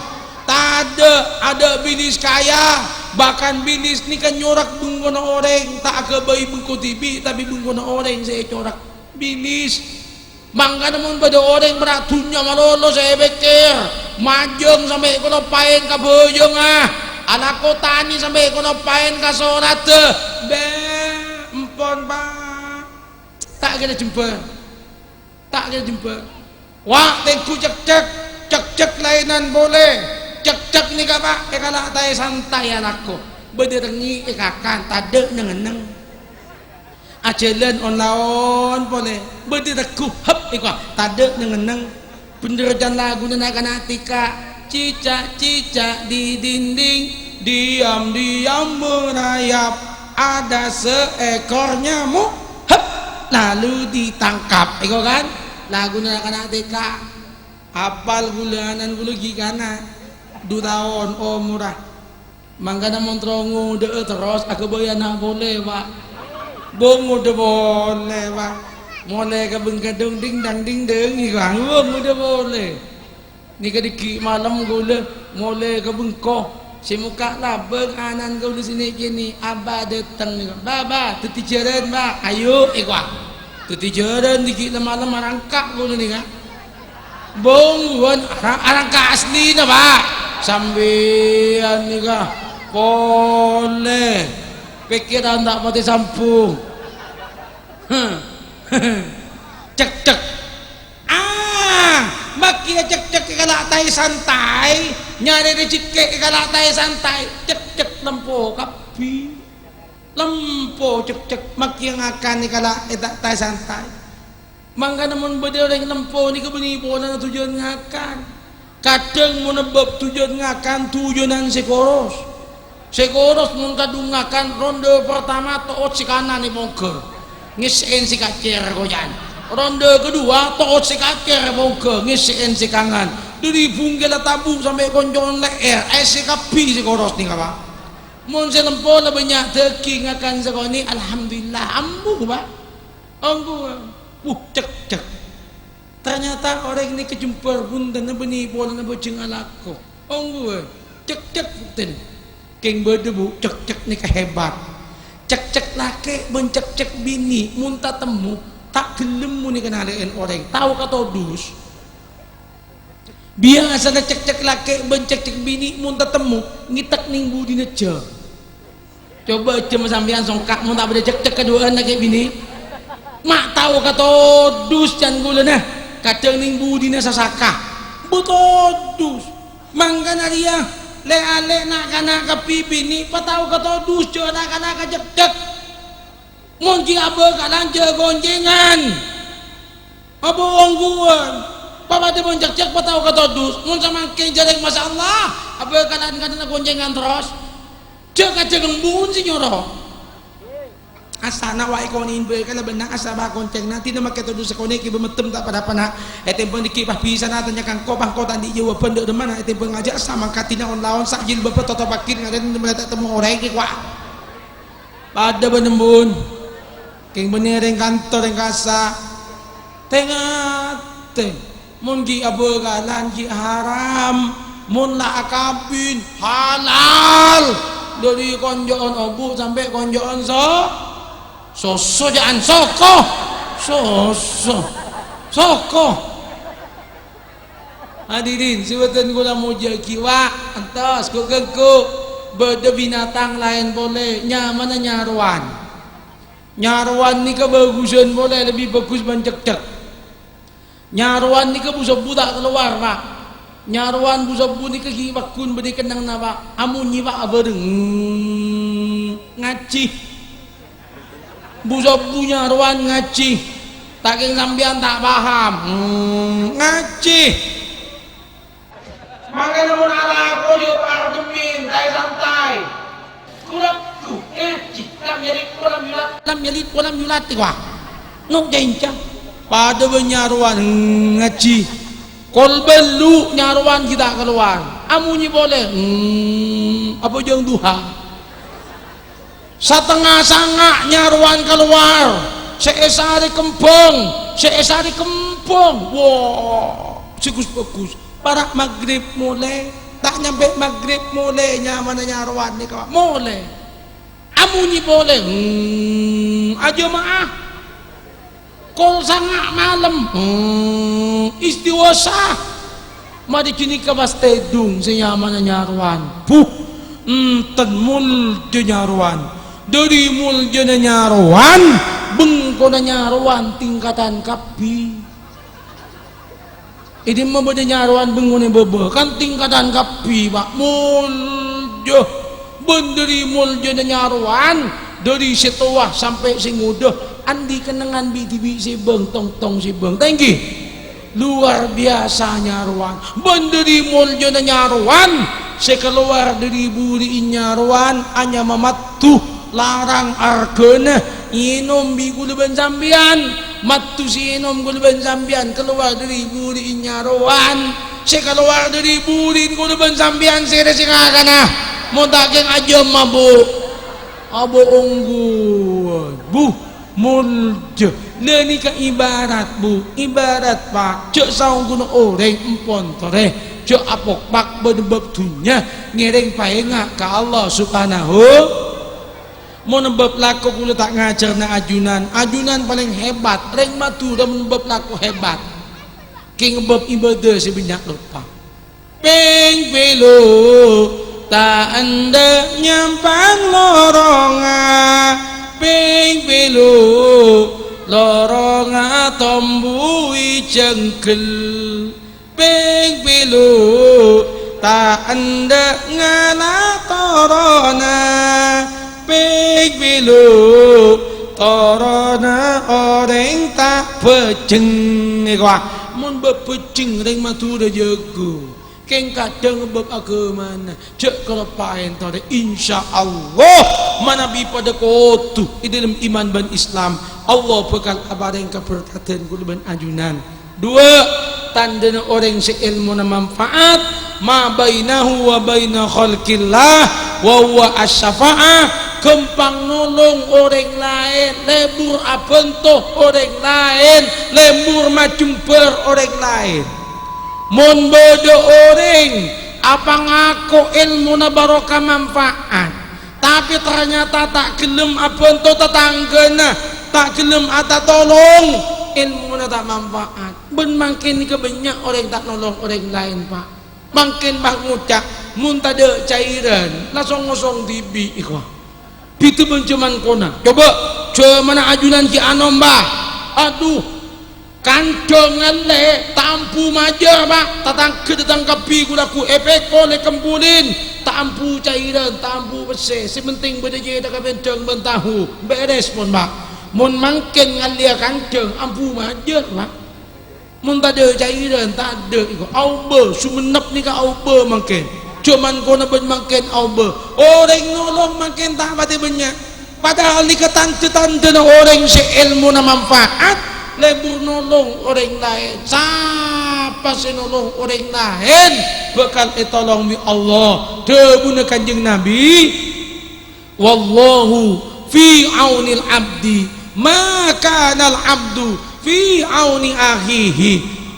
Tadâ', adâ' bilis kaya, bahkan bilis nèka nyorok bengkona orèng, ta' aghâbây bengko dhibi', tapè bengkona orèng sè ècorok bilis. Mangkana mon bâdâ orèng mara dhunnya malolo sè èpèkkèr, majâng sampè' kaloppaèn ka bhâjângnga, alako tanè sampè' kaloppaèn ka soradda, bâ, empon, Pa'. Ta' kèra jembhâr. Ta' kèra jembhâr. Wa', tèngghu cekcek, cekcek laènan polè. Cekcek nèka, Pa', èkala' taè santai alako. Bâdâ rengngè' èkakan, tadâ' neng-enneng. Ajhâlân on-laon polè, bâdâ tegghu, hep, èkowa, tadâ' neng-enneng. Bhendher can laguna na'-kana' tèka', cicak, cicak di dinding, diam-diam merayap, ada seekor nyamuk, hep, lalu ditangkap. Èkowa kan? Laguna na'-kana' tèka'. Apal kaulâ, anan kaulâ ghi' kana', du taon omorra. Mangkana mon terro ngodâ'â terros aghâbây ana' polè, Pa'. Bâ ngodâ polè, Pa'. Molè ka bengko dong ding dang ding deng, èkowa, bâ ngodâ polè. Nèka dâgghi' malem kaulâ molè ka bengko. Sè mokka' labâng anan kaulâ sè nè'-kènè', abâ' dâteng, èkowa. "Bâ, Bâ, dâddhi jhârân, Bâ." "Ayo," èkowa. Dâddhi jhârân dâgghi' la malem arangka' kaulâ nèka. Bungguwân ara-, arangka' asllina, Pa'. Sampèyan nèka polè. Pèkkèran ta' patè sambung. Cek-cek. Ah, makkèya cek-cek èkala' taè santai, nyarè rejhekkè èkala' taè santai. Cek-cek lempo kabbhi. Lempo cek-cek makkèya ngakan èkala' è ta-, taè santai. Mangkana mon bâdâ orèng lempo nèka bânnè polana tojjhuwân ngakan. Kadhâng mon ebbâb tojjhuwân ngakan, tojjhuwânan sè koros. Sè koros mon kadhung ngakan, rondhâ partama to'ot sè kanan èpongghâ. Ngèssè'èn sè kacèr koca'an. Rondhâ kaduwâ, to'ot sè kacèr èpongghâ, ngèssè'èn sè kangan. Dâri bungkèlla tabu' sampè' konco'on lè'èr, èssè kabbhi sè koros nèka, Pa'. Mon sè lempo la bânnya' dâging ngakan sakonè', alhamdulillah, ambu, Pa'. Ongghu, wuh, cek-cek. Ternyata orèng nèka jembhâr bhunten bânnè polana bhâjheng alako. Ongghuwân, cekcek bhunten. Kèng bâdâ, Bu, cekcek nèka hebat. Cekcek lakè' bân cekcek binè' mon tatemmo, ta' ghellem mon èkanalè'è orèng. Tao katodus. Biyasana cekcek lakè' bân cekcek binè' mon tatemmo, ngètek neng budina jhâ. Coba jhâ' sampèyan songka' mon ta' bâdâ cekcek kaduwâ'ân lakè' binè'. Ma' tao katodus can ghulâna, kadhâng neng budina sasaka. Bâ todus. Mangkana rèya, lè'-alè' na'-kana' kabbhi binè' patao katodus jhâ' na'-kana' kacekcek. Mon ghi' abhâkalan jhâ' ghonjhèngan. Abâ' ongghuwân. Papadâ mon cekcek patao katodus. Mon samangkèn jhâ' rèng masyaallah, abhâkalan kadhâng ghonjhèngan terros. Jhâ' kajhâ' embun sè nyoro. Asana wa èkonè'è bhâi kalabânna asaba koncèngnga, dina makè todus sakonè' kèbâ meddem ta' pa-dâpana. Ètèmbhâng dhiggi' pas bhisana tanya ka engko', pas engko' ta' andi' jâwâbhân dâ' remmana ètèmbhâng ajâ' samangkadina on-laon sa' jilbâbbhâ totobhâ kèng ngarèn mèlè ta' temmo orèng kèkowa. Padâ bân embun. Kèng bânnè rèng kantor, rèng kassa'. Tè-ngatè. Mon ghi' abhâkalan ghi' haram. Mon la akabin, halal. Dâri konjhâ'ân obu' sampè' konjhâ'ân so-, soso jâ'ân soko. Soso. Soko. Hadirin, sè bhâdhân kaulâ mojâ'aghi, wa', entos, ghu-ghânggu. Bâdâ binatang laèn polè, nyamana nyarowan. Nyarowan nèka bhâghusân polè, lebbi bhâghus bân cekcek. Nyarowan nèka bu-sobbhu ta' kalowar, Pak. Nyarowan bu-sobbhu nèka ghi' pagghun bâdâ kennengnganna, Pak. Amonyè, Pak, abhâreng. Ngajhi. Bu-sobbhu nyarowan ngajhi. Ta' kèng sampèyan ta' paham. Hmm, ngajhi. Mangkana mon alako jhâ' parjemmin, taè-santaè. Ghu-lagghu, ngajhi, lam yalit wa lam yulad. Lam yalit wa lam yulad, tèkowa. No' jhâ' ènca. Padâ bân nyarowan, ngajhi. Kol bâllu' nyarowan ghi' ta' kalowar. Amonyè polè, hmm, abhâjâng duha. Satengnga sanga' nyarowan kalowar, sè èsarè kembhâng, sè èsarè kembhâng. Wah, sè ghus-bhâghus. Para' maghrib molè, ta' nyampè maghrib molè, nyamana nyarowan nèka molè. Amonyè polè, hmm, ajâma'ah. Kol sanga' malem, hmm, istighosah. Marè ghânèka pas tèdung sè nyamana nyarowan. Buh, enten moljâ nyarowan. Dâri moljâna nyarowan, bengkona nyarowan tingkatan kabbhi. È dimma bâdâ nyarowan bengkona bâbâ, kan tingkatan kabbhi, Pak, moljâ. Bân dâri moljâna nyarowan, dâri sè towa sampè' sè ngodâ, andi' kennengngan bi'-dhibi' sè bâng, tong-tong sè bâng. Ta' ènggi? Luar biasa nyarowan. Bân dâri moljâna nyarowan, sè kalowar dâri buri'in nyarowan anyama maddhu, larang arghâna, ènom bi' kaulâ bân sampèyan. Maddhu sè ènom kaulâ bân sampèyan kalowar dâri buri'in nyarowan. Sè kalowar dâri buri'in kaulâ bân sampèyan sèrè sè ngakana. Mon ta' kèng ajâm, Bu. Abâ' ongghuwân. Bu, moljâ. Lha nèka ibarat, Bu. Ibarat, Pak. Jhâ' saongghuna orèng empon torè. Jhâ' apokpak bân bab dhunnya. Ngèrèng paènga' ka Allah Subhanahu. Mon bab lako kaulâ ta' ngajhârna ajunan. Ajunan palèng hebat. Rèng Madhurâ mon bab lako hebat. Kèng bab ibâdâ sè bânnya' loppa. Pèng pèlo' ta' endâ' nyampang lorongnga. Pèng pèlo' lorongnga tombu è jhânggel. Pèng pèlo' ta' endâ' ngala' toronna. Pèng pèlo' toronna orèng ta' bhâjheng. Nèkowa, mon bab bhâjheng rèng Madhurâ jâgâ. Kèng kadhâng bab aghâmana. Jhâ' kaloppaè torè, insyaallah manabi padâ kodhu è dâlem iman bân Islam, Allah bhâkal aparèng kaberkadhân kaulâ bân ajunan. Duwâ', tandhâna orèng sè èlmona manfaat, ma bainahu wa baina khalqillah, wa huwa asy-syafa'ah, Ghâmpang nolong orèng laèn, lebur abhânto orèng laèn, lebur majembhâr orèng laèn. Mon bâdâ orèng apangako èlmona barokah manfaat, tapè tarnyata ta' ghellem abhânto tatangghâna, ta' ghellem atatolong, èlmona ta' manfaat. Bân mangkèn nèka bânnya' orèng ta' nolong orèng laèn, Pa'. Mangkèn, Pa', ngoca', "Mon tadâ' cairan, la song-ngosong dhibi', ikhwa." Bhidhâ bân jhâman kona. Coba, jhâmanna ajunan ghi' anom, Pa'. Adhu, kandhâng ngallè, ta' ambu majâr, Pa'. Tatangghâ dâteng kabbhi ghu-lagghu èpèkol èkembulin. Ta' ambu cairan, ta' ambu pèssè. Sè pentèng bâdâ cèthagghâ pèndhâng bân tahu. Bherres pon, Pa'. Mon mangkèn ngallèya kandhâng, ambu majâr, Pa'. Mon tadâ' cairan, tadâ' iko. Aobâ, Songennep nèka aobâ mangkèn. Jhâman kona bân mangkèn aobâ. Orèng nolong mangkèn ta' patè bânnya'. Padahal nèka tandhâ-tandhâna orèng sè èlmona manfaat, lebur nolong orèng laèn. Sapa sè nolong orèng laèn, bhâkal ètolong bi' Allah. Dhâbuna Kanjeng Nabi, "Wallahu fi aunil abdi, ma kanal abdu fi auni akhihi."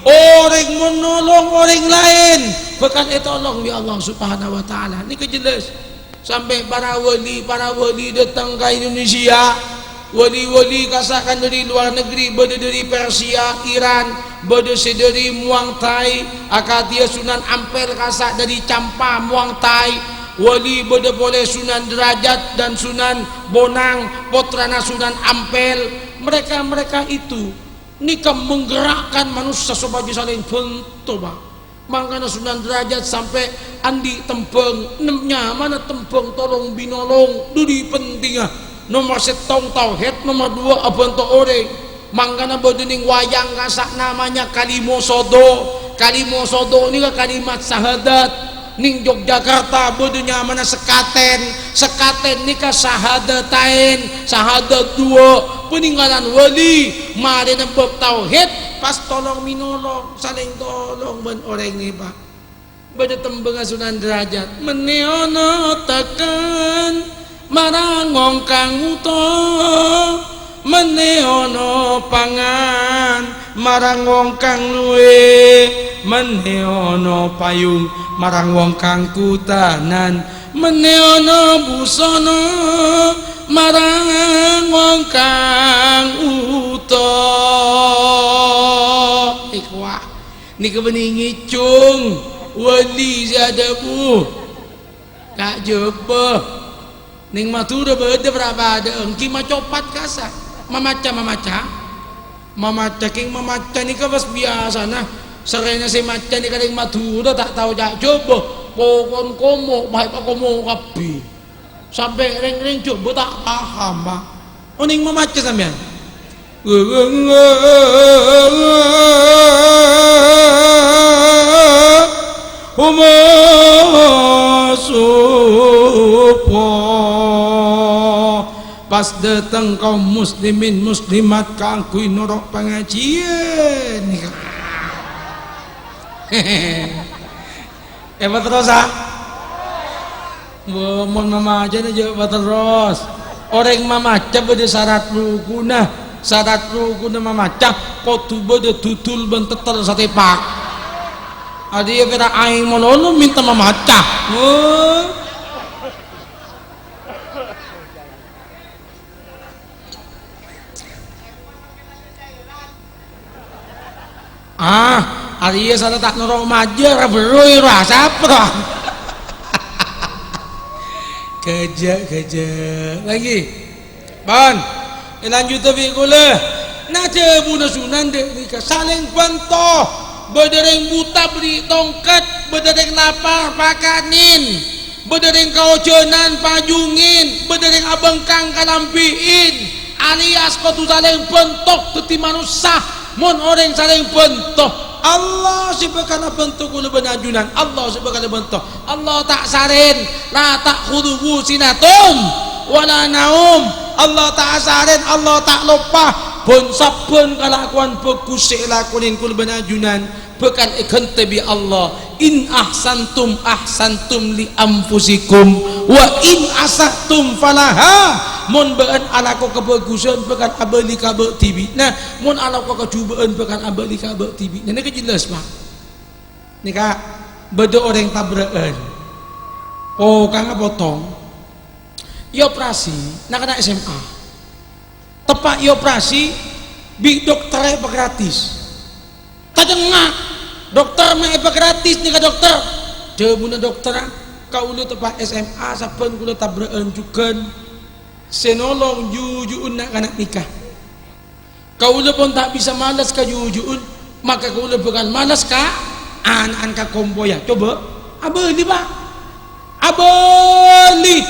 Orèng mon nolong orèng laèn, bhâkal ètolong bi' Allah Subhanahu wa Ta'ala. Nèka jelas. Sampè' para wali, para wali dâteng ka Indonesia. Wali-wali kassa' kan dâri luar negeri, bâdâ dâri Persia, Iran, bâdâ sè dâri Muang Thai, akadhi Sunan Ampel kassa' dâri Champa, Muang Thai. Wali bâdâ polè Sunan Derajat dan Sunan Bonang, pottrana Sunan Ampel. Mereka-mereka itu nèka menggerakkan manossa sopajâ salèng bhânto, Pa'. Mangkana Sunan Derajat sampè' andi' tembhâng, nem-, nyamana tembhâng tolong binolong, dâri pentingnga. Nomor sèttong tauhid, nomor dua abhânto orèng. Mangkana bâdâ nèng wayang kassa' namanya Kalimo Sodo. Kalimo Sodo nèka kalimat syahadat. Nèng Yogyakarta bâdâ nyamana Sekaten. Sekaten nèka syahadatain, syahadat dua. Paninggalan wali, marèna bab tauhid, pas tolong minolong, salèng tolong bân orèng nèka. Bâdâ tembhângnga Sunan Derajat, "Mennè ana teken marang wong kang buta, mennè ana pangan marang wong kang luwè, mennè ana payung marang wong kang kutanan, mennè ana busana marang wong kang buta." Ikhwah. Nèka bânnè ngècong, wali sè adhâbu, "Ka' Jhâbâ." Nèng Madhurâ bâdâ parapadâ, èngghi macopat kassa'. Mamaca, mamaca. Mamaca, kèng mamaca nèka pas biyasana. Sarrèna sè maca nèka nèng Madhurâ ta' tao ca' Jhâbâ. Pokon komo, bhâi pakomo kabbhi. Sampè' rèng-rèng Jhâbâ ta' paham, Pa'. Onèng mamaca sampèyan? Huma supo. Pas dâteng kaum muslimin muslimat kaangghuy noro' pangajiyân. Èpaterrosa? Wah, mon mamacana jhâ' paterros. Orèng mamaca bâdâ sarat rukunna. Sarat rukunna mamaca kodhu bâdâ dudul bân tettel satepak. Arèya pèra' aèng malolo mènta mamaca. Wah. Ah, arèya sala ta' noro' majâr, berroy, ra, sapa, ra? Ghâjâ', ghâjâ'. Lagi. Pon. Èlanjut bi' kaulâ. Nah, dhâbuna Sunan dâ' nèka, salèng bhânto. Bâdâ rèng buta bâri' tongket, bâdâ rèng lapar pakanèn. Bâdâ rèng kaojhânan pajungèn, bâdâ rèng abhângkang kalambhi'in, alias kodhu salèng bhânto dhâddhi manossa. Mon orèng salèng bhânto, Allah sè bhâkal abhânto kaulâ bân ajunan, Allah sè bhâkal abhânto. Allah ta' sarèn, la ta'khudzuhu sinatun wa la naum. Allah ta' asarèn, Allah ta' loppa. Bân-sabbhân kalakowan bhâghus sè èlakonè kaulâ bân ajunan bhâkal èghântè bi' Allah. "In ahsantum ahsantum li anfusikum, wa in asa'tum falaha." Mon bâ'ân alako kabhâghusân, bhâkal abâli ka bâ' dhibi'na. Mon alako kajhubâ'ân, bhâkal abâli ka bâ' dhibi'na. Nèka jelas, Pak. Nèka bâdâ orèng tabra'an. Pokangnga potong. Èoperasi, na'-kana' S M A. Teppa' èoperasi, bi' dokterra èpagratis. Tacengnga', "Dokter, ma' èpagratis nèka, Dokter?" Dhâbuna dokterra, "Kaulâ teppa' S M A, sabbhân kaulâ tabra'an jhughân. Sè nolong juju'un na'-kana' nèka. Kaulâ pon ta' bisa males ka juju'un, maka kaulâ bhâkal males ka ana'na kakompoyya." Coba, abâli, Pak. Abâli!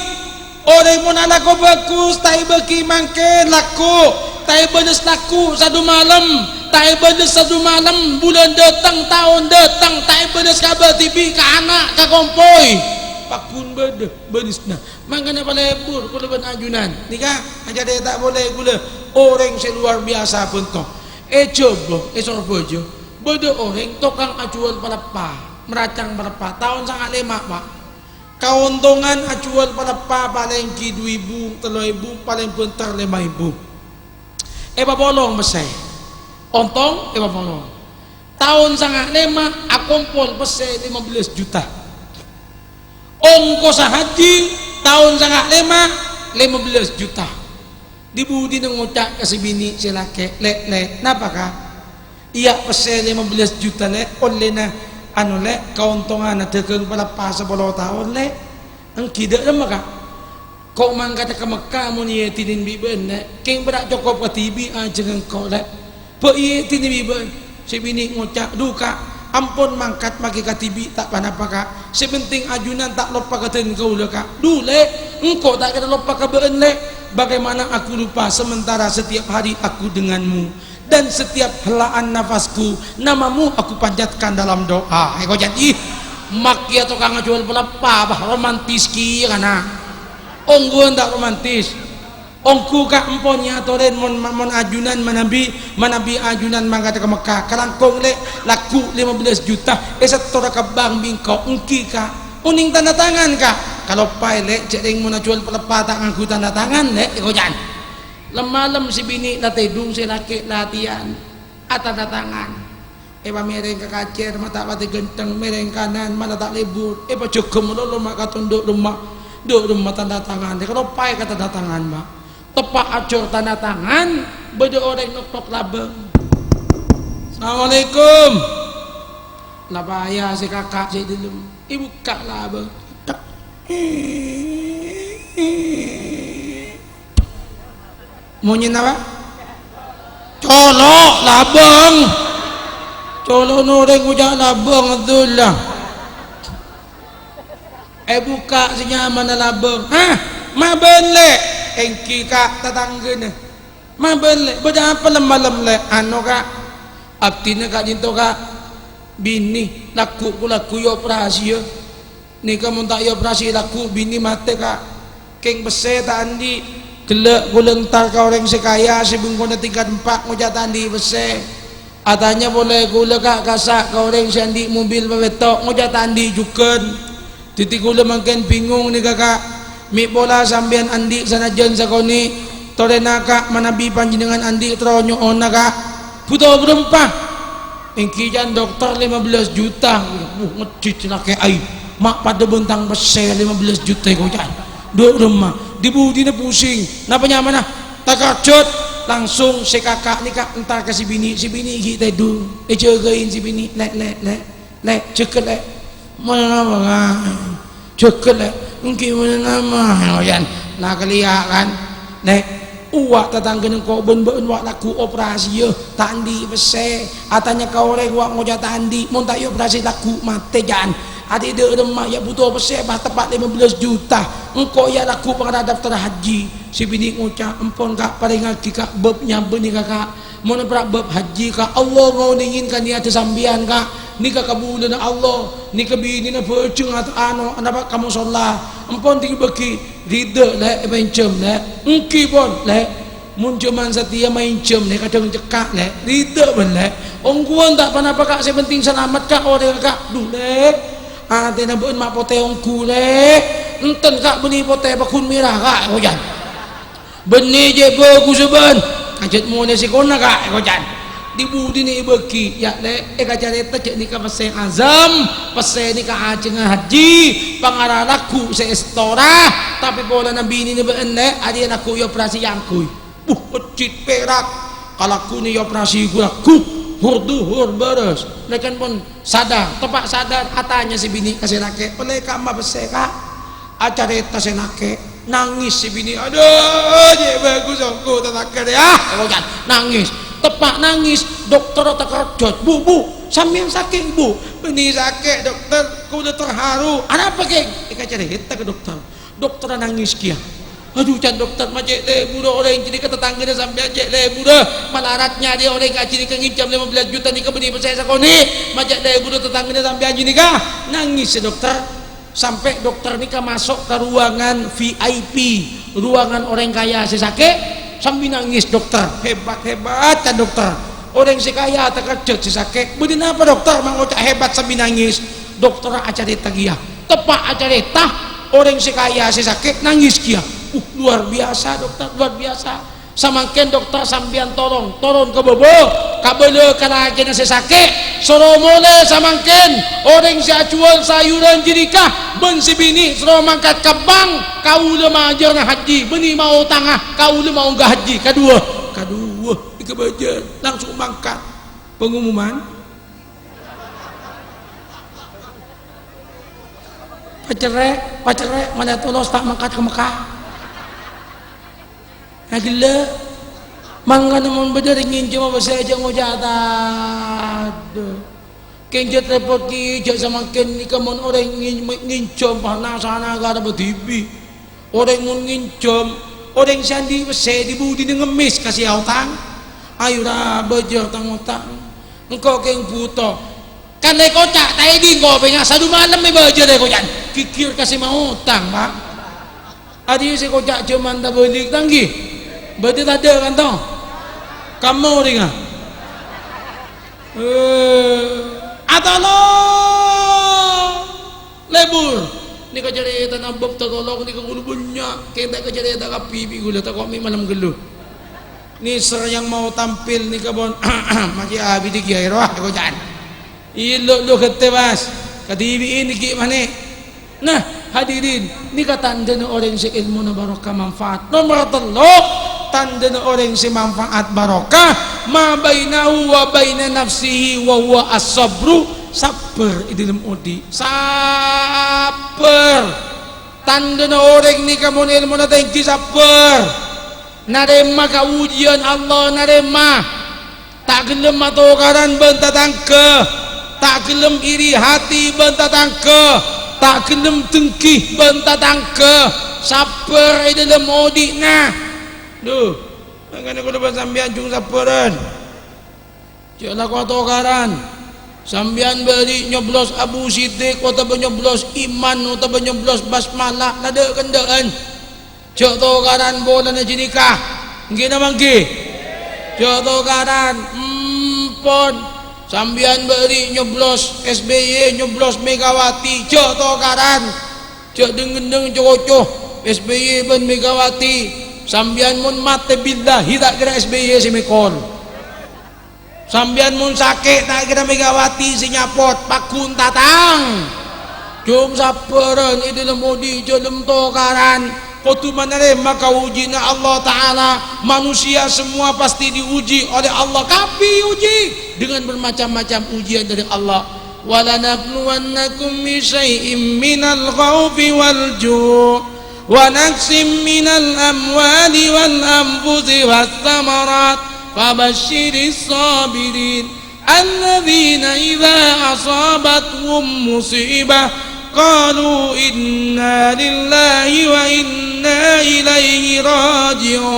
Orèng mon alako bhâghus, ta' èbâghi mangkèn, lagghu'. Ta' èbâles lagghu' sadu malem. Ta' èbâles sadu malem, bulân dâteng, taon dâteng. Ta' èbâles ka bâ' dhibi', ka ana', ka kompoy. Pagghun bâdâ bâlesna. Mangkana palebur kaulâ bân ajunan. Nèka, ajâdhâ ta' polè kaulâ. Orèng sè luar biasa bhânto. È Jhâbâ, è Sorbhâjâ, bâdâ orèng tokang ajhuwâl paleppa, maracang paleppa. Taon sanga' lèma', Pak. Kaontongan ajhuwâl paleppa palèng ghi' du èbu, tello èbu, palèng bhânter lèma èbu. Èpapolong pèssè. Ontong èpapolong. Taon sanga' lèma' akompol pèssè lèma bellâs juta. Ongkossa hajji taon sanga' lèma', lèma bellâs juta. Di-budina ngoca' ka sè binè' sè lakè', "Lè', Lè', napa, Ka'?" "Iyâ, pèssè lèma bellâs juta, Lè', ollèna, anu, Lè', kaontonganna dhâghâng paleppa sapolo taon, Lè'." "Èngghi, dâ' remma, Ka'?" "Ko' mangkada ka Mekka mon èyèdinè bi' bâ'na, Lè'. Kèng bârâ' cokop kadhibi' ajhângnga engko', Lè'. Bâ' èyèdinè bi' bâ'na." Sè binè' ngoca', "Dhu, Ka', ampon mangkat makè kadhibi' ta' ponapa, Ka'. Sè pentèng ajunan ta' loppa ka dân kaulâ, Ka'." "Dhu, Lè', engko' ta' kèra loppa ka bâ'na, Lè'. Bagaimana aku lupa, sementara setiap hari aku denganmu, dan setiap helaan nafasku, namamu aku panjatkan dalam doa." Èkoca', ih, makè tokang ajhuwâl paleppa, bâh, romantis kèya, kana'. Ongghuwân ta' romantis? Ongghu, Ka', ampon èyatorè mon, mon ajunan manabi, manabi ajunan mangkada ka Mekka. Kalangkong, Lè', lagghu' lèma bellâs juta, èsettora ka bank bi' engko'. Èngghi, Ka'. Onèng tanda tangan, Ka'. Kaloppaè, Lè', jhâ' rèng mon ajhuwâl paleppa ta' ngangghuy tanda tangan, Lè', èkoca'an. Lem-malem sè binè' la tèdung, sè lakè' la atèyan. Atanda tangan. Èpamèrèng ka kacèr, ma' ta' patè ghântheng, mèrèng kanan, ma' la ta' lebur. Èpajâgâ malolo ma' katon dâ' remma. Dâ' remma tanda tangan. Kaloppaè ka tanda tangan, Pak. Teppa' ajhâr tanda tangan, bâdâ orèng noktok labâng. "Assalamualaikum." La paya sè kaka' sè è dâlem. Èbukka' labâng. Monyèna apa? Colo' labâng. Colo' orèng ngoca' labâng, Abdullah. Èbukka' sè nyamana labâng. "Hah? Ma' bâ'na, Lè'?" "Èngghi, Ka', tatangghâna." "Ma' bâ'na, Lè'? Bâdâ apa lem-malem, Lè'?" "Anu, Ka', abdhina ka'dinto, Ka', binè lagghu' ku lagghu' èoperasiyâ." "Nèka mon ta' èoperasi lagghu' binè matè, Ka'. Kèng pèssè ta' andi'. Ghellâ' kaulâ entar ka orèng sè kaya sè bengkona tingkat empa' ngoca' ta' andi' pèssè. Atanya polè kaulâ, Ka', kassa' ka orèng sè andi' mobil papètto' ngoca' ta' andi' jhughân. Dhâddhi kaulâ mangkèn bingung nèka, Ka'. Mè' pola sampèyan andi' sanajjhân sakonè'. Torèna, Ka', manabi panjhennengngan andi' terro nyo'ona, Ka'." "Bhuto bârâmpa?" "Èngghi, can, Dokter, lèma bellâs juta." "Wuh, ngèdhit sè lakè', ai. Ma' padâ bân tang pèssè lèma bellâs juta èkoca'. Dâ' remma, di-budina pusing. Napa nyamana?" "Takajhut." Langsung sè kaka' nèka entar ka sè binè'. Sè binè' ghi' tèdung. Èjâgâi sè binè'. "Lè', Lè', Lè'. Lè', jâgâ, Lè'." "Monna napa, Ka'?" "Jâgâ, Lè'." "Èngghi, monna napa?" Ngoca'. Nah, kelèya', kan. "Lè', uwâ' tatangghâna engko' bân bâ'na wa' lagghu' operasiyâ, ta' andi' pèssè. Atanya ka orèng wa' ngoca' ta' andi', mon ta' èoperasi lagghu' matè, can. Atè dâ' remma, yâ, bhuto pèssè, bâh, teppa' lèma bellâs juta. Engko' yâ lagghu' pangara daftar haji." Sè binè' ngoca', "Ampon, Ka', parèngaghi, Ka', bâb nyabâ nèka, Ka'. Mon èpara' bâb haji, Ka', Allah ngonèngè ka niyaddhâ sampèyan, Ka'. Nèka kabulâna Allah. Nèka binèna bhâjheng at-, ano, napa, ka mosolla. Ampon, dhing bâghi. Ridhâ, Lè', èpènjhâm, Lè'." "Èngghi, pon, Lè'." Mon jhâman satèya maènjhâm, Lè', kadhâng cekka', Lè'. Ridhâ, bân, Lè'. Ongghuwân ta' ponapa, Ka', sè pentèng salamet, Ka', orèngnga, Ka'. Dhu, Lè'. Atèna bâ'na ma' potè ongghu, Lè'. Enten, Ka', bânnè potè pagghun mèra, Ka', èkocan. Bânnè cè' bhâghussa bân. Ajhât molè sèkona, Ka', èkocan. Di-budina èbâghi, yâ, Lè', èkacarèta jhâ' nèka pèssè azam, pèssè nèka ajhângnga hajji, pangara lagghu' sè èstora, tapè polana binèna bâ'na, Lè', arèya lagghu' èoperasi angghuy. Buh, ojjhit pèrak, kalagghu'na èoperasi ghu-lagghu, hur-duhur bârâs. Lè' kan pon sadar, teppa' sadar, atanya sè binè' ka sè lakè', "Ollè kamma pèssè, Ka'?" Acarèta sè lakè', nangès sè binè', "Adhu, cè' bhâghussa ongghu tatangghâna, yâ," èkocan, nangès. Teppa' nangès, dokterra takerjhât, "Bu, Bu, sampèyan sakè', Bu?" "Bânnè sakè', Dokter, kaulâ terharu." "Anapa, Kèng?" Èkacarèta ka dokter. Dokterra nangès kèya. "Adhu, can Dokter, ma' cè' lebura orèng jârèya ka tatangghâna sampèyan, cè' lebura. Malarat nyarè orèng kajhi nèka ngènjhâm lèma bellâs juta nèka bânnè pèssè sakonè'. Ma' cè' lebura tatangghâna sampèyan jârèya." Nangès sè dokter. Sampè' dokter nèka maso' ka ruangan V I P, ruangan orèng kaya sè sakè', sambi nangès dokter. "Hebat, hebat, can Dokter. Orèng sè kaya takerjhât sè sakè'. Bâdâ napa, Dokter, ma' ngoca' hebat sambi nangès?" Dokterra acarèta kèya. Teppa' acarèta, orèng sè kaya sè sakè' nangès kèya. "Uh, luar biasa, Dokter, luar biasa." "Samangkèn, Dokter, sampèyan toron, toron ka bâbâ, kabâlâ ka lakèna sè sakè', soro molè samangkèn orèng sè ajhuwâl sayuran jârèya, bân sè binè' soro mangkat ka bank, kaulâ majârâ hajji, bânnè maotanga, kaulâ maongghâ hajji, kadhuwâ, kadhuwâ èkabâjâr, langsung mangkat." Pengumuman. Pacerrè', pacerrè', malè tolos ta' mangkat ka Mekkah. Aghellâ'. Mangkana mon bâdâ orèng ngènjhâm apa sè ajâ' ngoca' tadâ'. Kèng jhât rèpot kèya, jhâ' samangkèn nèka mon orèng ngèn-, ngènjhâm parna sana ka arep dhibi'. Orèng mon ngènjhâm, orèng sè andi' pèssè di-budina ngemmès ka sè aotang. "Ayo, ra, bâjâr tang otang. Engko' kèng bhuto." Kan èkoca', ta' èdhing kopèngnga, sadu malem èbâjâr èkoca'an. Ghighir ka sè maotang, Pa'. Arèya sè èkoca' jhâman tabâlik, ta' ènggi? Bâdâ tadâ', kanto? Kamma orèngnga? Eh, atolong! Lebur! Nèka carètana bab tatolong nèka ghulâ bânnya', kèng ta' èkacarèta kabbhi bi' ghulâ, tako' mè' malem ghâllu. Nèser yang mau tampil nèka pon, ma' cè' abidhi kèya rowa èkoca'an. Iyâ, lo'-lo' ghâtè, Mas. Kadhibi'in ghi' manè. Nah, hadirin, nèka tandhâna orèng sè èlmona barokah manfaat. Nomer tello', tandhâna orèng sè manfaat barokah, ma bainahu wa baina nafsihi wa huwa as-sabru, sabbhâr è dhâlem odi'. Sabbhâr. Tandhâna orèng nèka mon èlmona tèngghi, sabbhâr. Narèma kaujiân Allah, narèma. Ta' ghellem atokaran bân tatangghâ. Ta' ghellem iri hati bân tatangghâ. Ta' ghellem dengghi bân tatangghâ. Sabbhâr è dhâlem odi'na. Dhu, mangkana kaulâ bân sampèyan jhung sabbhârân. Jhâ' lako atokaran. Sampèyan bâli' nyoblos Abu Siddiq otabâ nyoblos Iman otabâ nyoblos basmalah, tadâ'-kendâ'ân. Jhâ' tokaran polana jhâ' nèka. Ènggi napa ènggi? Jhâ' tokaran. Empon. Sampèyan bâli' nyoblos S B Y, nyoblos Megawati. Jhâ' tokaran. Jhâ' dheng-ghendheng co-ngoco S B Y bân Megawati. Sampèyan mon matè billahi ta' kèra S B Y sè mèkol. Sampèyan mon sakè', ta' kèra Megawati sè nyapot, pagghun tatang. Jhung sabbhârân è dhâlem odi', jhâ' dhâlem tokaran. Kodhu manarèma kaujina Allah Ta'ala. Manusia semua pasti diuji oleh Allah. Kabbhi èuji dengan bermacam-macam ujian dari Allah. ولنبلونكم بشيء من الخوف والجوع ونقص من الأموال والأنفس والثمرات وبشر الصابرين الذين إذا أصابتهم مصيبة قالوا إنا لله وإنا إليه راجعون.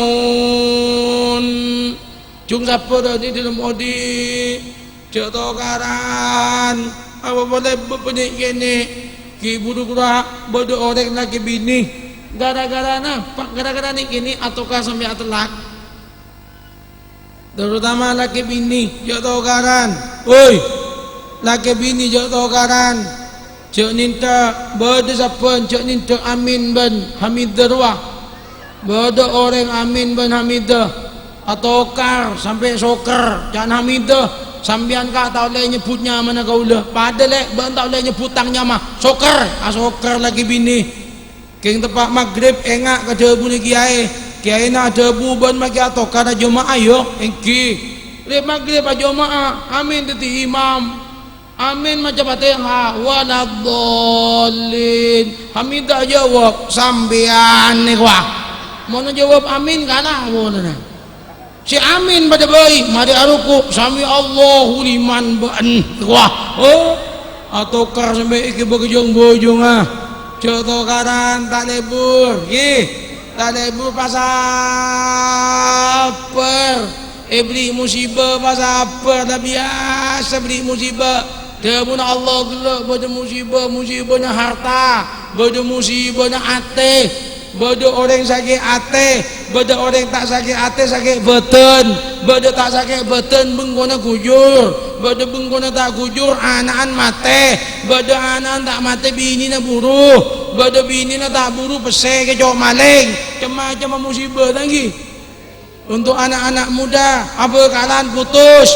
Jhung sabbhârân è dhâlem odi'. Jhâ' tokaran, apa polè bâ-, bânnè kènè', ghi' buru ghuru bâdâ orèng lakè binè. Gara-gara napa? Gara-gara nè' kènè' atokar sampè' atellak. Terutama lakè binè, jhâ' tokaran. Woi, lakè binè jhâ' tokaran. Jhâ' nènta bâdâ sabbhân, jhâ' nènta amin bân hamidâ rowa. Bâdâ orèng amin bân hamidâ atokar sampè' soker, ca'na hamidâ. Sampèyan, Ka', ta' ollè nyebbhut nyamana kaulâ. Padâ, Lè', bâ'na ta' ollè nyebbhut tang nyama. Soker, asoker lakè binè. Kèng teppa' maghrib, enga' ka dhâbuna kèyaè. Kèyaèna adhâbu, "Bâ'na makè atokar ajâma'a, yâ?" "Èngghi." Lè' maghrib ajâma'a, amin dhâddhi imam. Amin maca Fatihah, "Waladdallin." Hamidâ ajâwâb, "Sampèyan nèko, ah." Mon ajâwâb amin, kala polana. Sè amin padâ bhâi, marè aruku', "Sami'allahu liman ba'an." Wah, oh, atokar sampè' èkè bâkejjhâng-bojjhângnga. Jhâ' tokaran, ta' lebur, ghi. Ta' lebur, pasabbhâr. Èbâri' musibâ, pasabbhâr. La biyasa bâri' musibâ. Dhâbuna Allah ghellâ' bâdâ musibâ, musibâna harta, bâdâ musibâna atè. Bâdâ orèng sakè' atè, bâdâ orèng ta' sakè' atè, sakè' bâdân. Bâdâ ta' sakè' bâdân, bengkona ghujur. Bâdâ bengkona ta' ghujur, ana'an matè. Bâdâ ana'an ta' matè, binèna buru. Bâdâ binèna ta' buru, pèssè kèco' malèng. Cem-macemma musibâ, ta' èngghi. Untuk anak-anak muda, abhâkalan putus.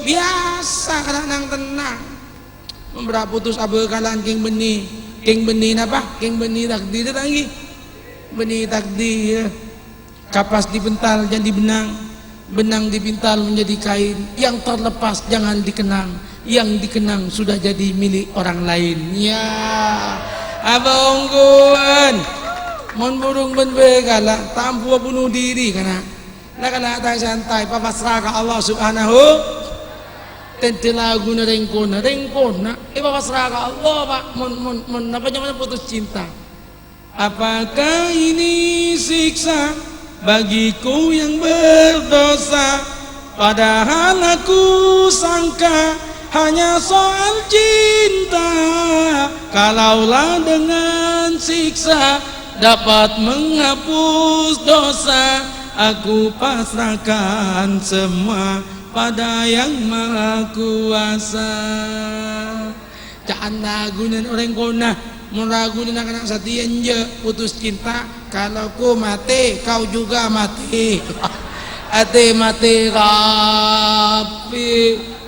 Biyasa, kana' nang-tennang. Mon bârâ' putus abhâkalan kèng bânnè. Kèng bânnè napa? Kèng bânnè takdir, ta' èngghi? Bânnè takdir. Kapas dipintal jadi benang, benang dipintal menjadi kain. Yang terlepas jangan dikenang, yang dikenang sudah jadi milik orang lain. Ya, apa ongghuwân? Mon burung bân bhâkala, ta' ambuwâ bunuh diri, kana'. La, kana' ta' santai, papasra ka Allah Subhanahu. Tèndhâ laguna rèng kona, rèng kona, èpapasra ka Allah, Pak. Mon, mon, mon, napa nyamana putus cinta? Apakah ini siksa bagiku yang berdosa? Padahal aku sangka hanya soal cinta. Kalaulah dengan siksa dapat menghapus dosa, aku pasrahkan semua pada Yang Maha Kuasa. Ca'an laguna orèng kona, mon laguna na'-kana' satèya enjâ' putus cinta, kalau ku mati, kau juga mati. Atè matè kabbhi.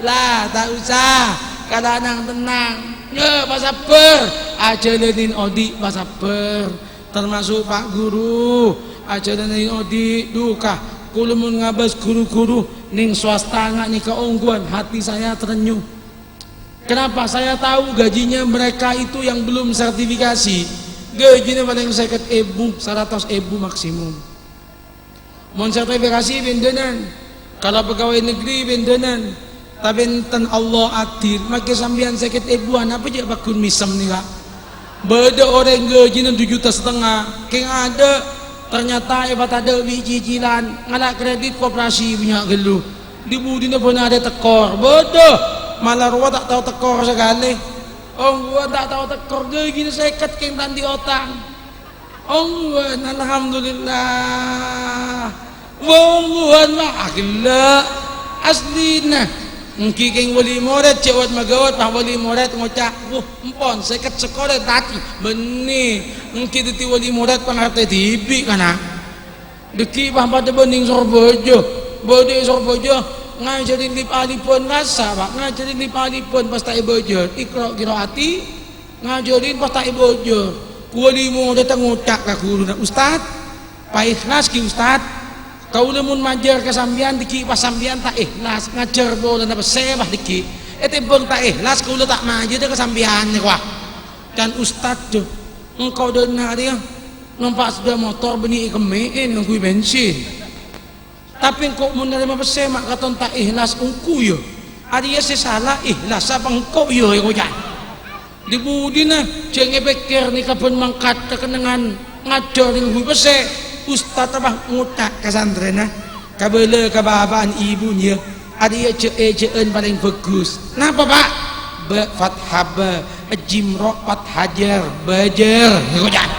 La, ta' osa. Kala nang-tennang. Yâ, pasabbhâr. Ajhâlânin odi', pasabbhâr. Termasuk Pak Guru. Ajhâlânin odi'. Duka. Kaulâ mon ngabâs guru-guru neng swasta nga' nèka ongghuwân, hati saya terenyuh. Kenapa? Saya tahu gajinya mereka itu yang belum sertifikasi. Gajina palèng sèket èbu, saratos èbu maksimum. Mon sertifikasi bendhânan, kalau pegawai negeri bendhânan, tapè enten Allah adil, makè sampèyan sèket èbuwân apa jhâ' pagghun mèsem nèka? Bâdâ orèng gajina du juta setengah, kèng adâ', ternyata èpatadâ' bi' cicilan, ngala' kredit koperasi bânnya' ghâllu. Dhi-budhina bân arè tèkor, bâdâ, mala rowa ta' tao tèkor sakalè. Ongghuwân ta' tao tèkor, gajina sèket kèng ta' andi' otang. Ongghuwân, alhamdulillah. Ongghuwân, Pak, aghellâ'. Aslina. Èngghi kèng wali morèd, jâwât maghâwât, Pak, wali morèd ngoca', "Wuh, empon, sèket sakalè, tati." Bânnè. Èngghi dhâddhi wali morèd, pangartè dhibi', kana'. Dhâggi' pas padâ bânding Sorbhâjâ. Bâdâ è Sorbhâjâ ngajhâri lip-alipan kassa', Pak. Ngajhâri lip-alipan pas ta' èbâjâr. Iqra' qiraati, ngajhâri pas ta' èbâjâr. Wali morèdda ngoca' ka ghuruna, "Ustad, paèhlas ghi, Ustad. Kaulâ mon majâr ka sampèyan dhâggi' pas sampèyan ta' èhlas, ngajhâr polana pèssè, Pak, dhâggi'. Ètèmbhâng ta' èhlas, kaulâ ta' majârâ ka sampèyan, nèko, Pak." Can Ustad, jâ, engko' dâ' enna' rèya nompa' sepèda motor bânnè èkemmè'è ngangghuy bensin. Tapè engko' mon narèma pèssè ma' katon ta' èhlas ongghu, yâ. Arèya sè sala èhlas apa engko', yâ, èkoca'. Dhi-budhina jhâ' ngèpèkkèr nèka bân mangkat ka kennengngan ngajhâr ngangghuy pèssè. Ustad apa ngoca' ka santrèna, "Kabâlâ ka bapa'an ibuna, yâ." Arèya jâ'-èjâ'ân palèng bhâghus. Napa, Pak? Bâ' fathah bâ, jim ro' fathah jâr, bâjâr. Nèko, Cak.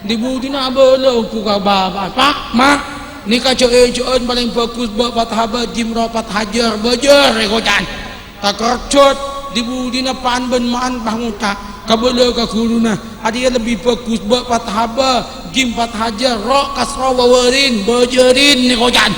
Dhi-budhina abâlâ ongghu ka bapa'an, "Pak, Ma', Nèka jâ'-èjâ'ân palèng bhâghus bâ' Fathah bâ', jim ro' Fathah jâr, bâjâr èkoca'an. Takerjhât, di-budina pan bân ma'an pas ngoca', kabâlâ ka ghuruna, "Arèya lebbi bhâghus bâ' Fathah bâ', jim Fathah jâr, ro' kasro wâwârin, bâjârin," èkoca'an.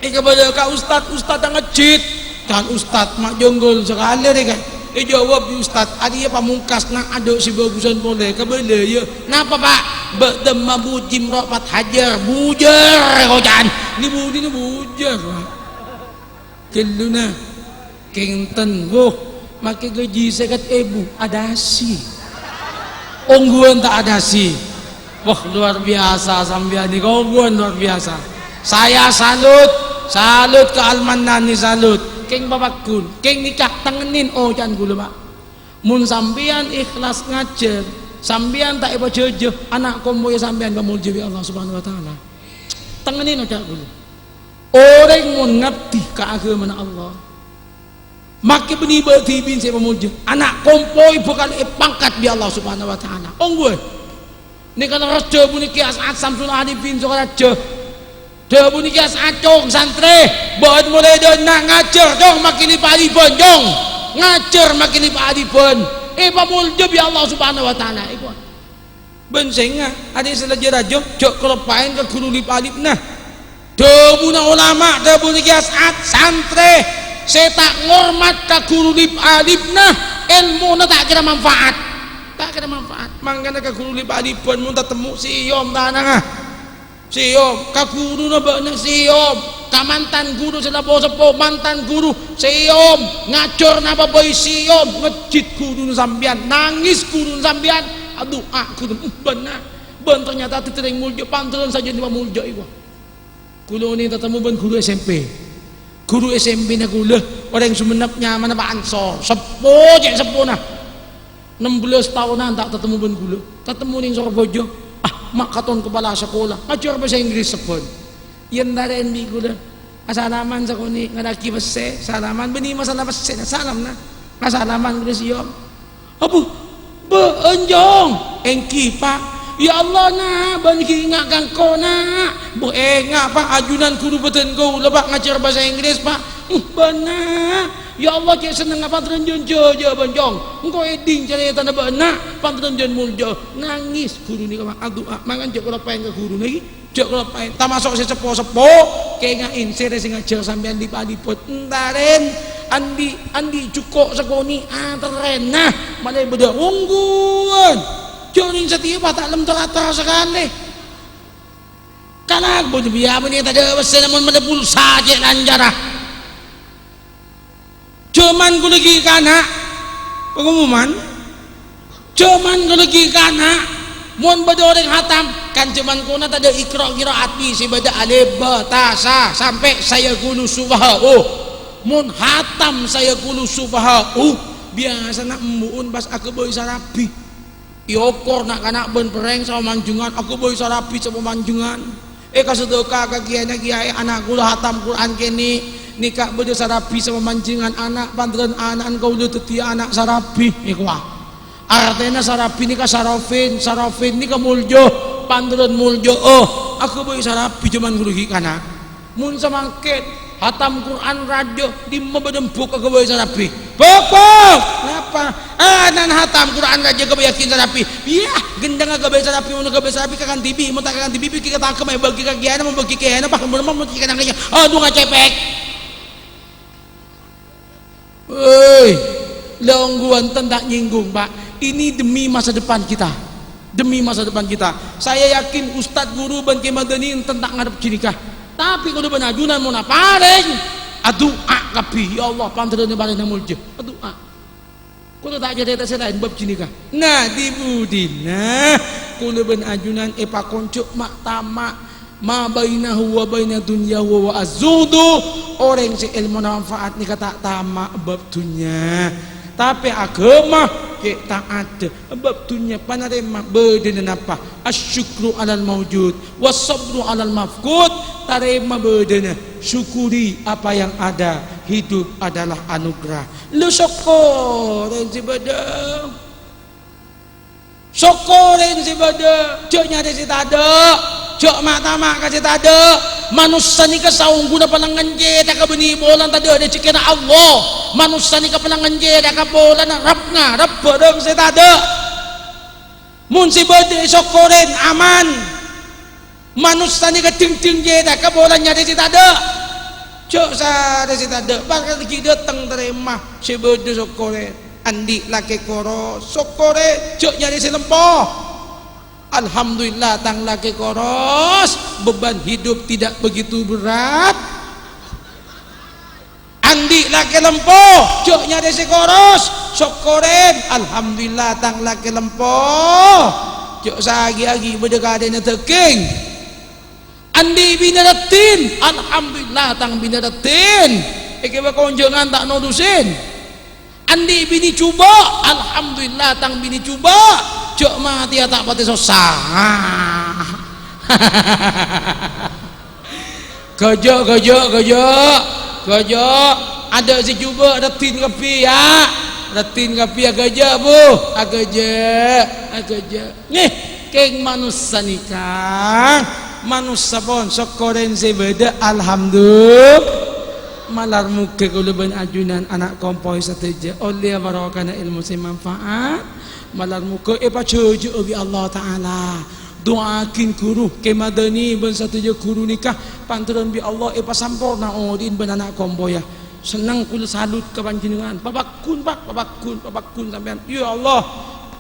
Èkabâlâ ka ustad, ustad ngejjhit. Kan ustad ma' jonggol sakalè rè, kan. Èjâwâb bi' ustad, "Arèya pamongkasna adâ' sè bhâghusân polè, kabâlâ, yâ." "Napa, Pa'?" "Bâ' dâmma bu-, jim ro' Fathah jâr, bujâr," èkoca'an. Nè budina bujâr, Pa'. Ghâlluna, kèngèng, wuh, makè gajhi sèket èbu, adâsi. Ongghuwân ta' adâsi? Wah, luar biasa sampèyan nèko, ongghuwân luar biasa. Saya salut, salut ka Al-Mannan nè, salut. Kèng papaghun, kèng nèka tengngennèn oca'an kaulâ, Pa'. Mon sampèyan ikhlas ngajhâr, sampèyan ta' èpajhâjâ, ana' kompoyya sampèyan èpamolja bi' Allah Subhanahu wa Ta'ala. Tengngennèn oca' kaulâ. Orèng mon ngabdi ka aghâmana Allah, makè bânnè bâ' dhibi'na sè èpamolja, ana' kompoy bhâkal èpangkat bi' Allah Subhanahu wa Ta'ala. Ongghuwân. Nèka lerres dhâbuna Kè As'ad Samsul Arifin Sokaraja. Dhâbuna Kè As'ad, "Cong, santrè, bâ'ân molaè dâ' enna' ngajhâr, Cong, makè lip-alipan, Cong. Ngajhâr makè lip-alipan." Èpamolja bi' Allah Subhanahu wa Ta'ala. Èko. Bân sènga', arè sè lajâ rajâ, jhâ' kaloppaèn ka ghuru lip-alipna. Dhâbuna olama, dhâbuna Kè As'ad, santrè sè ta' ngormat ka ghuru lip-alipna, èlmona ta' kèra manfaat. Ta' kèra manfaat. Mangkana ka ghuru lip-alipan mon tatemmo, sèyom tanangnga. Sèyom. Ka ghuruna bâ'na, sèyom. Ka mantan ghuru sè la po-seppo, mantan ghuru, sèyom. Ngajhâr napa bhâi, sèyom. Ngejjhit ghuruna sampèyan, nangès ghuruna sampèyan. Adu'a ghuruna, "Uh, bâ'na." Bân ternyata dhâddhi rèng molja, pantaran sajân èpamolja, èko. Kaulâ onèng tatemmo bân ghuru S M P. Ghuru S M P-na kaulâ, orèng Sumenep, nyamana Pa' Ansor. Seppo cè' seppona. Ennem bellâs taonan ta' tatemmo bân kaulâ. Tatemmo nèng Sorbhâjâ. Ah, ma' katon kapala sakola. Ngajhâr bhâsa Inggris sabbhân. Èentarèn bi' kaulâ. Asalaman sakonè', ngaraghi pèssè. Salaman, bânnè masalah pèssèna. Salamna. Asalaman kaulâ sèyom. Abu, bâ'ân, Cong? Èngghi, Pa'. Ya Allah, Na', bâ'ân ghi' enga' ka engko', Na'. Bu, enga', Pa', ajunan ghuru bâdân kaulâ, Pa', ngajhâr bhâsa Inggris, Pa'. Uh, bâ'ân, Na'. Ya Allah, cè' sennengnga pantaran jân jâjâ bâ'ân, Cong. Engko' èdhing carètana bâ'ân, Na', pantaran jân molja. Nangès ghuru nèka, Pa', adu'a, mangkana jhâ' kaloppaèn ka ghuruna, ghi. Jhâ' kaloppaèn, tamaso' sè seppo-seppo, kènga'è sèrè sè ngajhâr sampèyan lip-alipot. Èntarèn, andi', andi' jhuko' sakonè' aterrèna, malè bâdâ ongghuwân. Jhâ' rèng satèya pas ta' lem-terater sakalè. Kalak bâdâ biya' bânnè tadâ' pèssèna mon malè pulsa cè' lancara. Jhâman kaulâ ghi' kana', pangomoman. Jhâman kaulâ ghi' kana', mon bâdâ orèng hatam, kan jhâman kaulâ tadâ' Iqra' qiraat bi' sè bâdâ alif, ba, ta, sa, sampè' sayaqulu sufaha'u. Mon hatam sayaqulu sufaha'u, biyasana embu'en pas aghâbây sarabi. Èokor na'-kana' bân perrèng sapamanjhengan, aghâbây sarabi sapamanjhengan. Èkasadhâka ka kèyaèna kèyaè, ana' kaulâ hatam Qur'an kènè', nèka bâdâ sarabi sapamanjhengan ana', pantaran ana'na kaulâ dhâddhiyâ ana' sarabi. Èkowa. Artèna sarabi nèka sarafin, sarafin nèka molja, pantaran molja'a, aghâbây sarabi jhâman kaulâ ghi' kana'. Mon samangkèn, hatam Qur'an rajâ, dimma bâdâ embu' aghâbây sarabi? Bok, bok! Napa? Ana'na hatam Qur'an rajâ aghâbây sarabi. Iyâ, gendhengnga aghâbây sarabi, mon aghâbây sarabi kakan dhibi', mon ta' kakan dhibi', bâghi ka tangkem, èbâghi ka kèyaèna, mon bâghi kèyaèna, pas mon, mon, mon, kèyaèna, kèyaèna. Aduh, ngacèpèk. Woi, la ongghu bhunten ta' nyinggung, Pak. Ini demi masa depan kita. Demi masa depan kita. Saya yakin ustad, guru, bân Kè Madani enten ta' ngarep ghânèka. Tapè kaulâ bân ajunan mon aparèng, adu'a kabbhi, "Ya Allah, pantaranna parèngna molja." Adu'a. Kaulâ ta' carèta sè laèn bab ghânèka. Nah, di-budina kaulâ bân ajunan èpakonjhu' ma'-tama'. Ma bainahu wa baina dunyahu wa az-zuhdu, orèng sè èlmona manfaat nèka ta' tama' bab dhunnya. Tapè aghâma kè' ta'at bab dhunnya, panarèma bâdâna napa? Asy-syukru 'alal maujud, was-sabru 'alal mafqud, tarèma bâdâna, syukuri apa yang ada, hidup adalah anugerah. Lu sokkorè sè bâdâ. Sokkorè sè bâdâ, jhâ' nyarè sè tadâ'. Jhâ' ma'-tama' ka sè tadâ'. Manossa nèka saongghuna palengngan cètaka bânnè polana tadâ' rajhekkèna Allah. Manossa nèka palengngan cètaka polana rep-ngarep bhârâng sè tadâ'. Mon sè bâdâ èsokkorè, aman. Manossa nèka dhingdhing cètaka polana nyarè sè tadâ'. Jhâ' sarè sè tadâ', pas ghi' dâteng tarèma, sè bâdâ sokkorè. Andi' lakè koros, sokkorè, jhâ' nyarè sè lempo. Alhamdulillah, tang lakè koros, beban hidup tidak begitu berat. Andi' lakè lempo, jhâ' nyarè sè koros, sokkorè. Alhamdulillah, tang lakè lempo, jhâ' saghi-aghi bâdâ kadhâna dâging. Andi' binè raddhin, alhamdulillah, tang binè raddhin. Èkèbâ konjhângan ta' nodusin. Andi' binè jhubâ', alhamdulillah, tang binè jhubâ'. Jhâ' matèya ta' patè sossa. Ghâjâ', ghâjâ', ghâjâ', ghâjâ'. Adâ' sè jhubâ' raddhin kabbhi, yâ. Raddhin kabbhi, aghâjâ', Bu. Aghâjâ', aghâjâ'. Ngghi, kèng manossa nèka. Manossa pon sokkorè sè bâdâ, alhamdulillah. Malar moghâ kaulâ bân ajunan ana' kompoy sadhâjâ ollèya barokana èlmo sè manfaat. Malar moghâ èpajhâjhâ'â bi' Allah Ta'ala. Du'aaghi ghuru, Kè Madani bân sadhâjâ ghuru nèka, panterran bi' Allah èpasamporna odi'na bân ana' kompoyya. Senneng kaulâ salut ka panjhennengngan. Papagghun, Pak, papagghun, papagghun sampèyan. Ya Allah,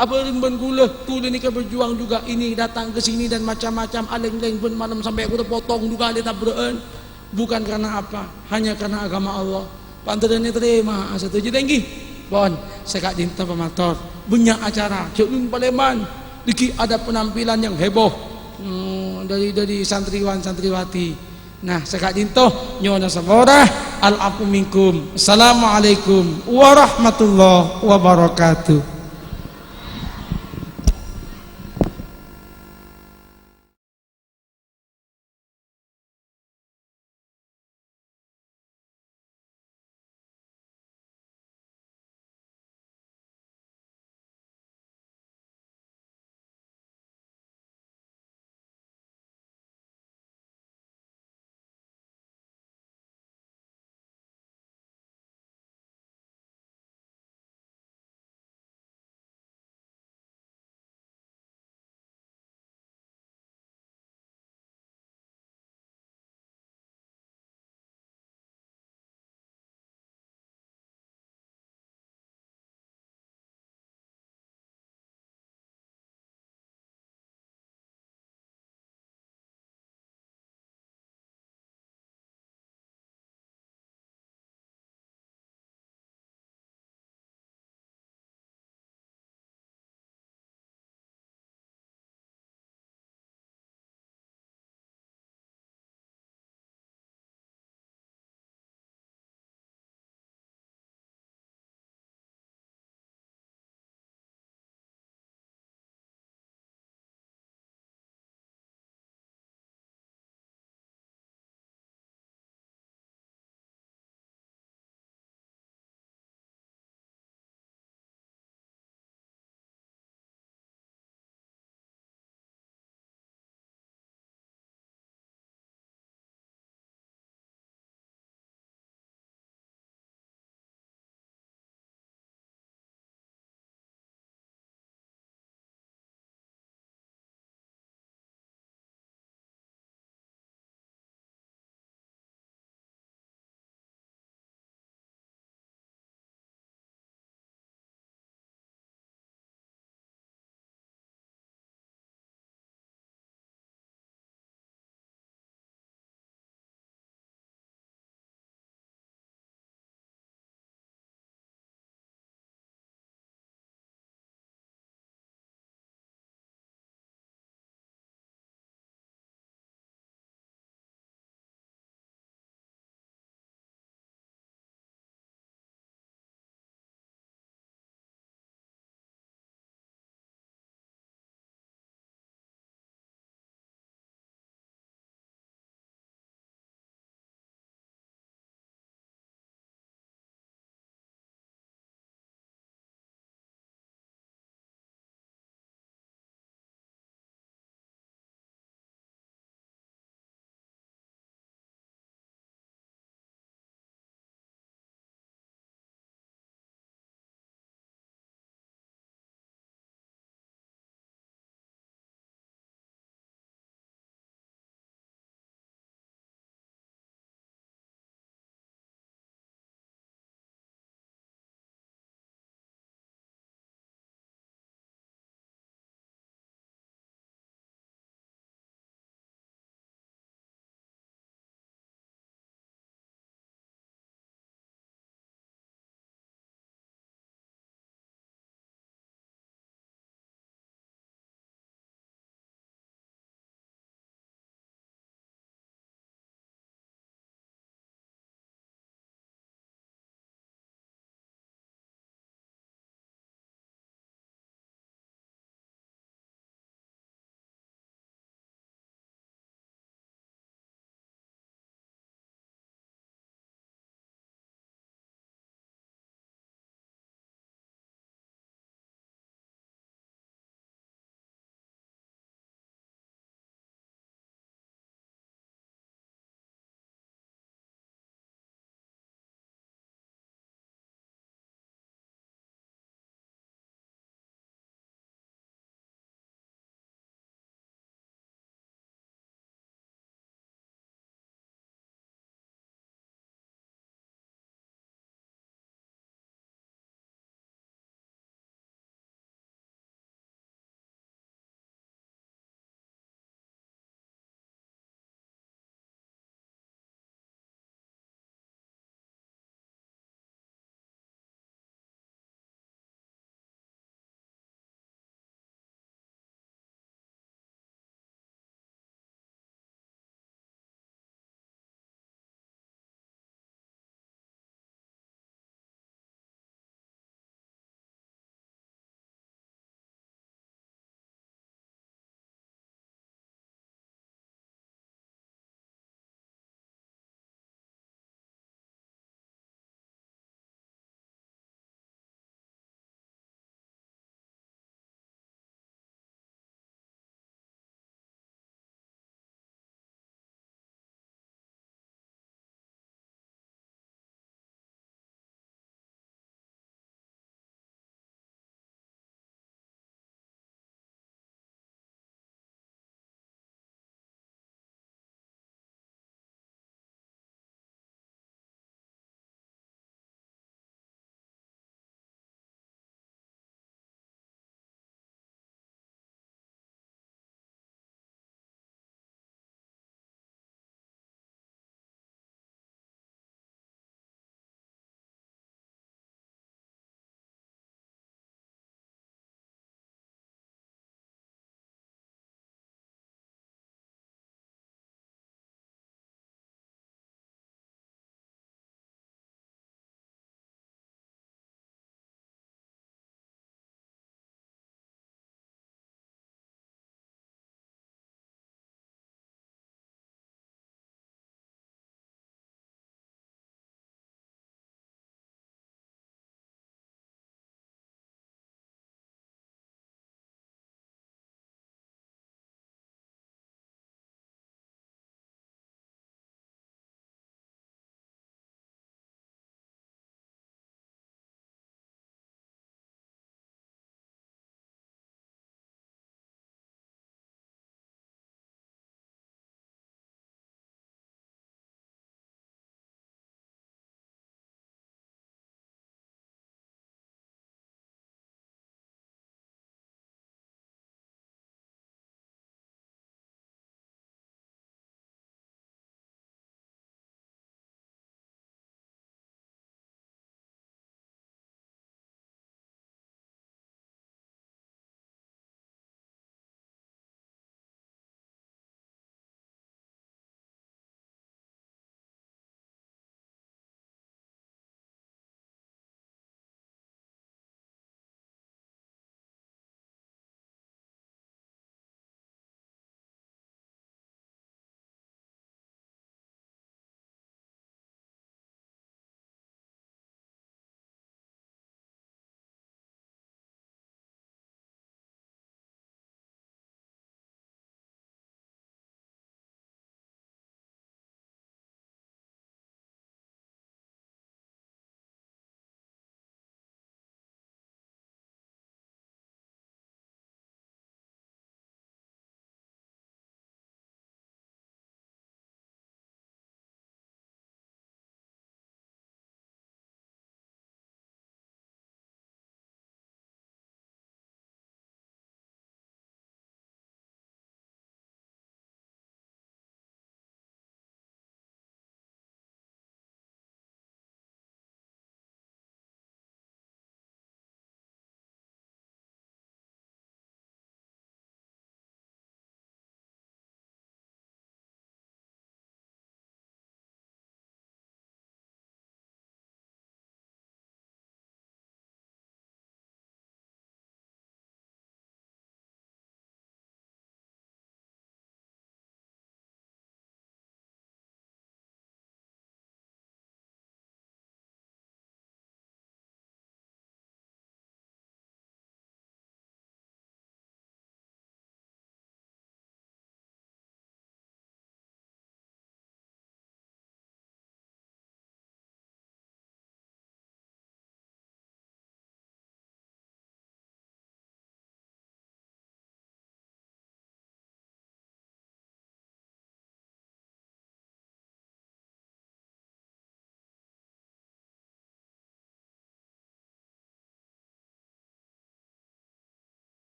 abhâreng bân kaulâ, kaulâ nèka berjuang juga ini, datang ke sini dan macam-macam, alèng-lèng bân malem sampè' kaulâ potong du kalè tabra'an. Bukan karena apa, hanya karena agama Allah. Panterran ètarèma sadhâjâ, tèngghi. Pon, sè ka'dinto pamator. Bânnya' acara, jhâ' lun palèman. Dhâggi' ada penampilan yang heboh. Hmm, dari, dari santriwan santriwati. Nah, sè ka'dinto, nyo'ona sapora, al-'afwu minkum. Assalamualaikum warahmatullahi wabarakatuh.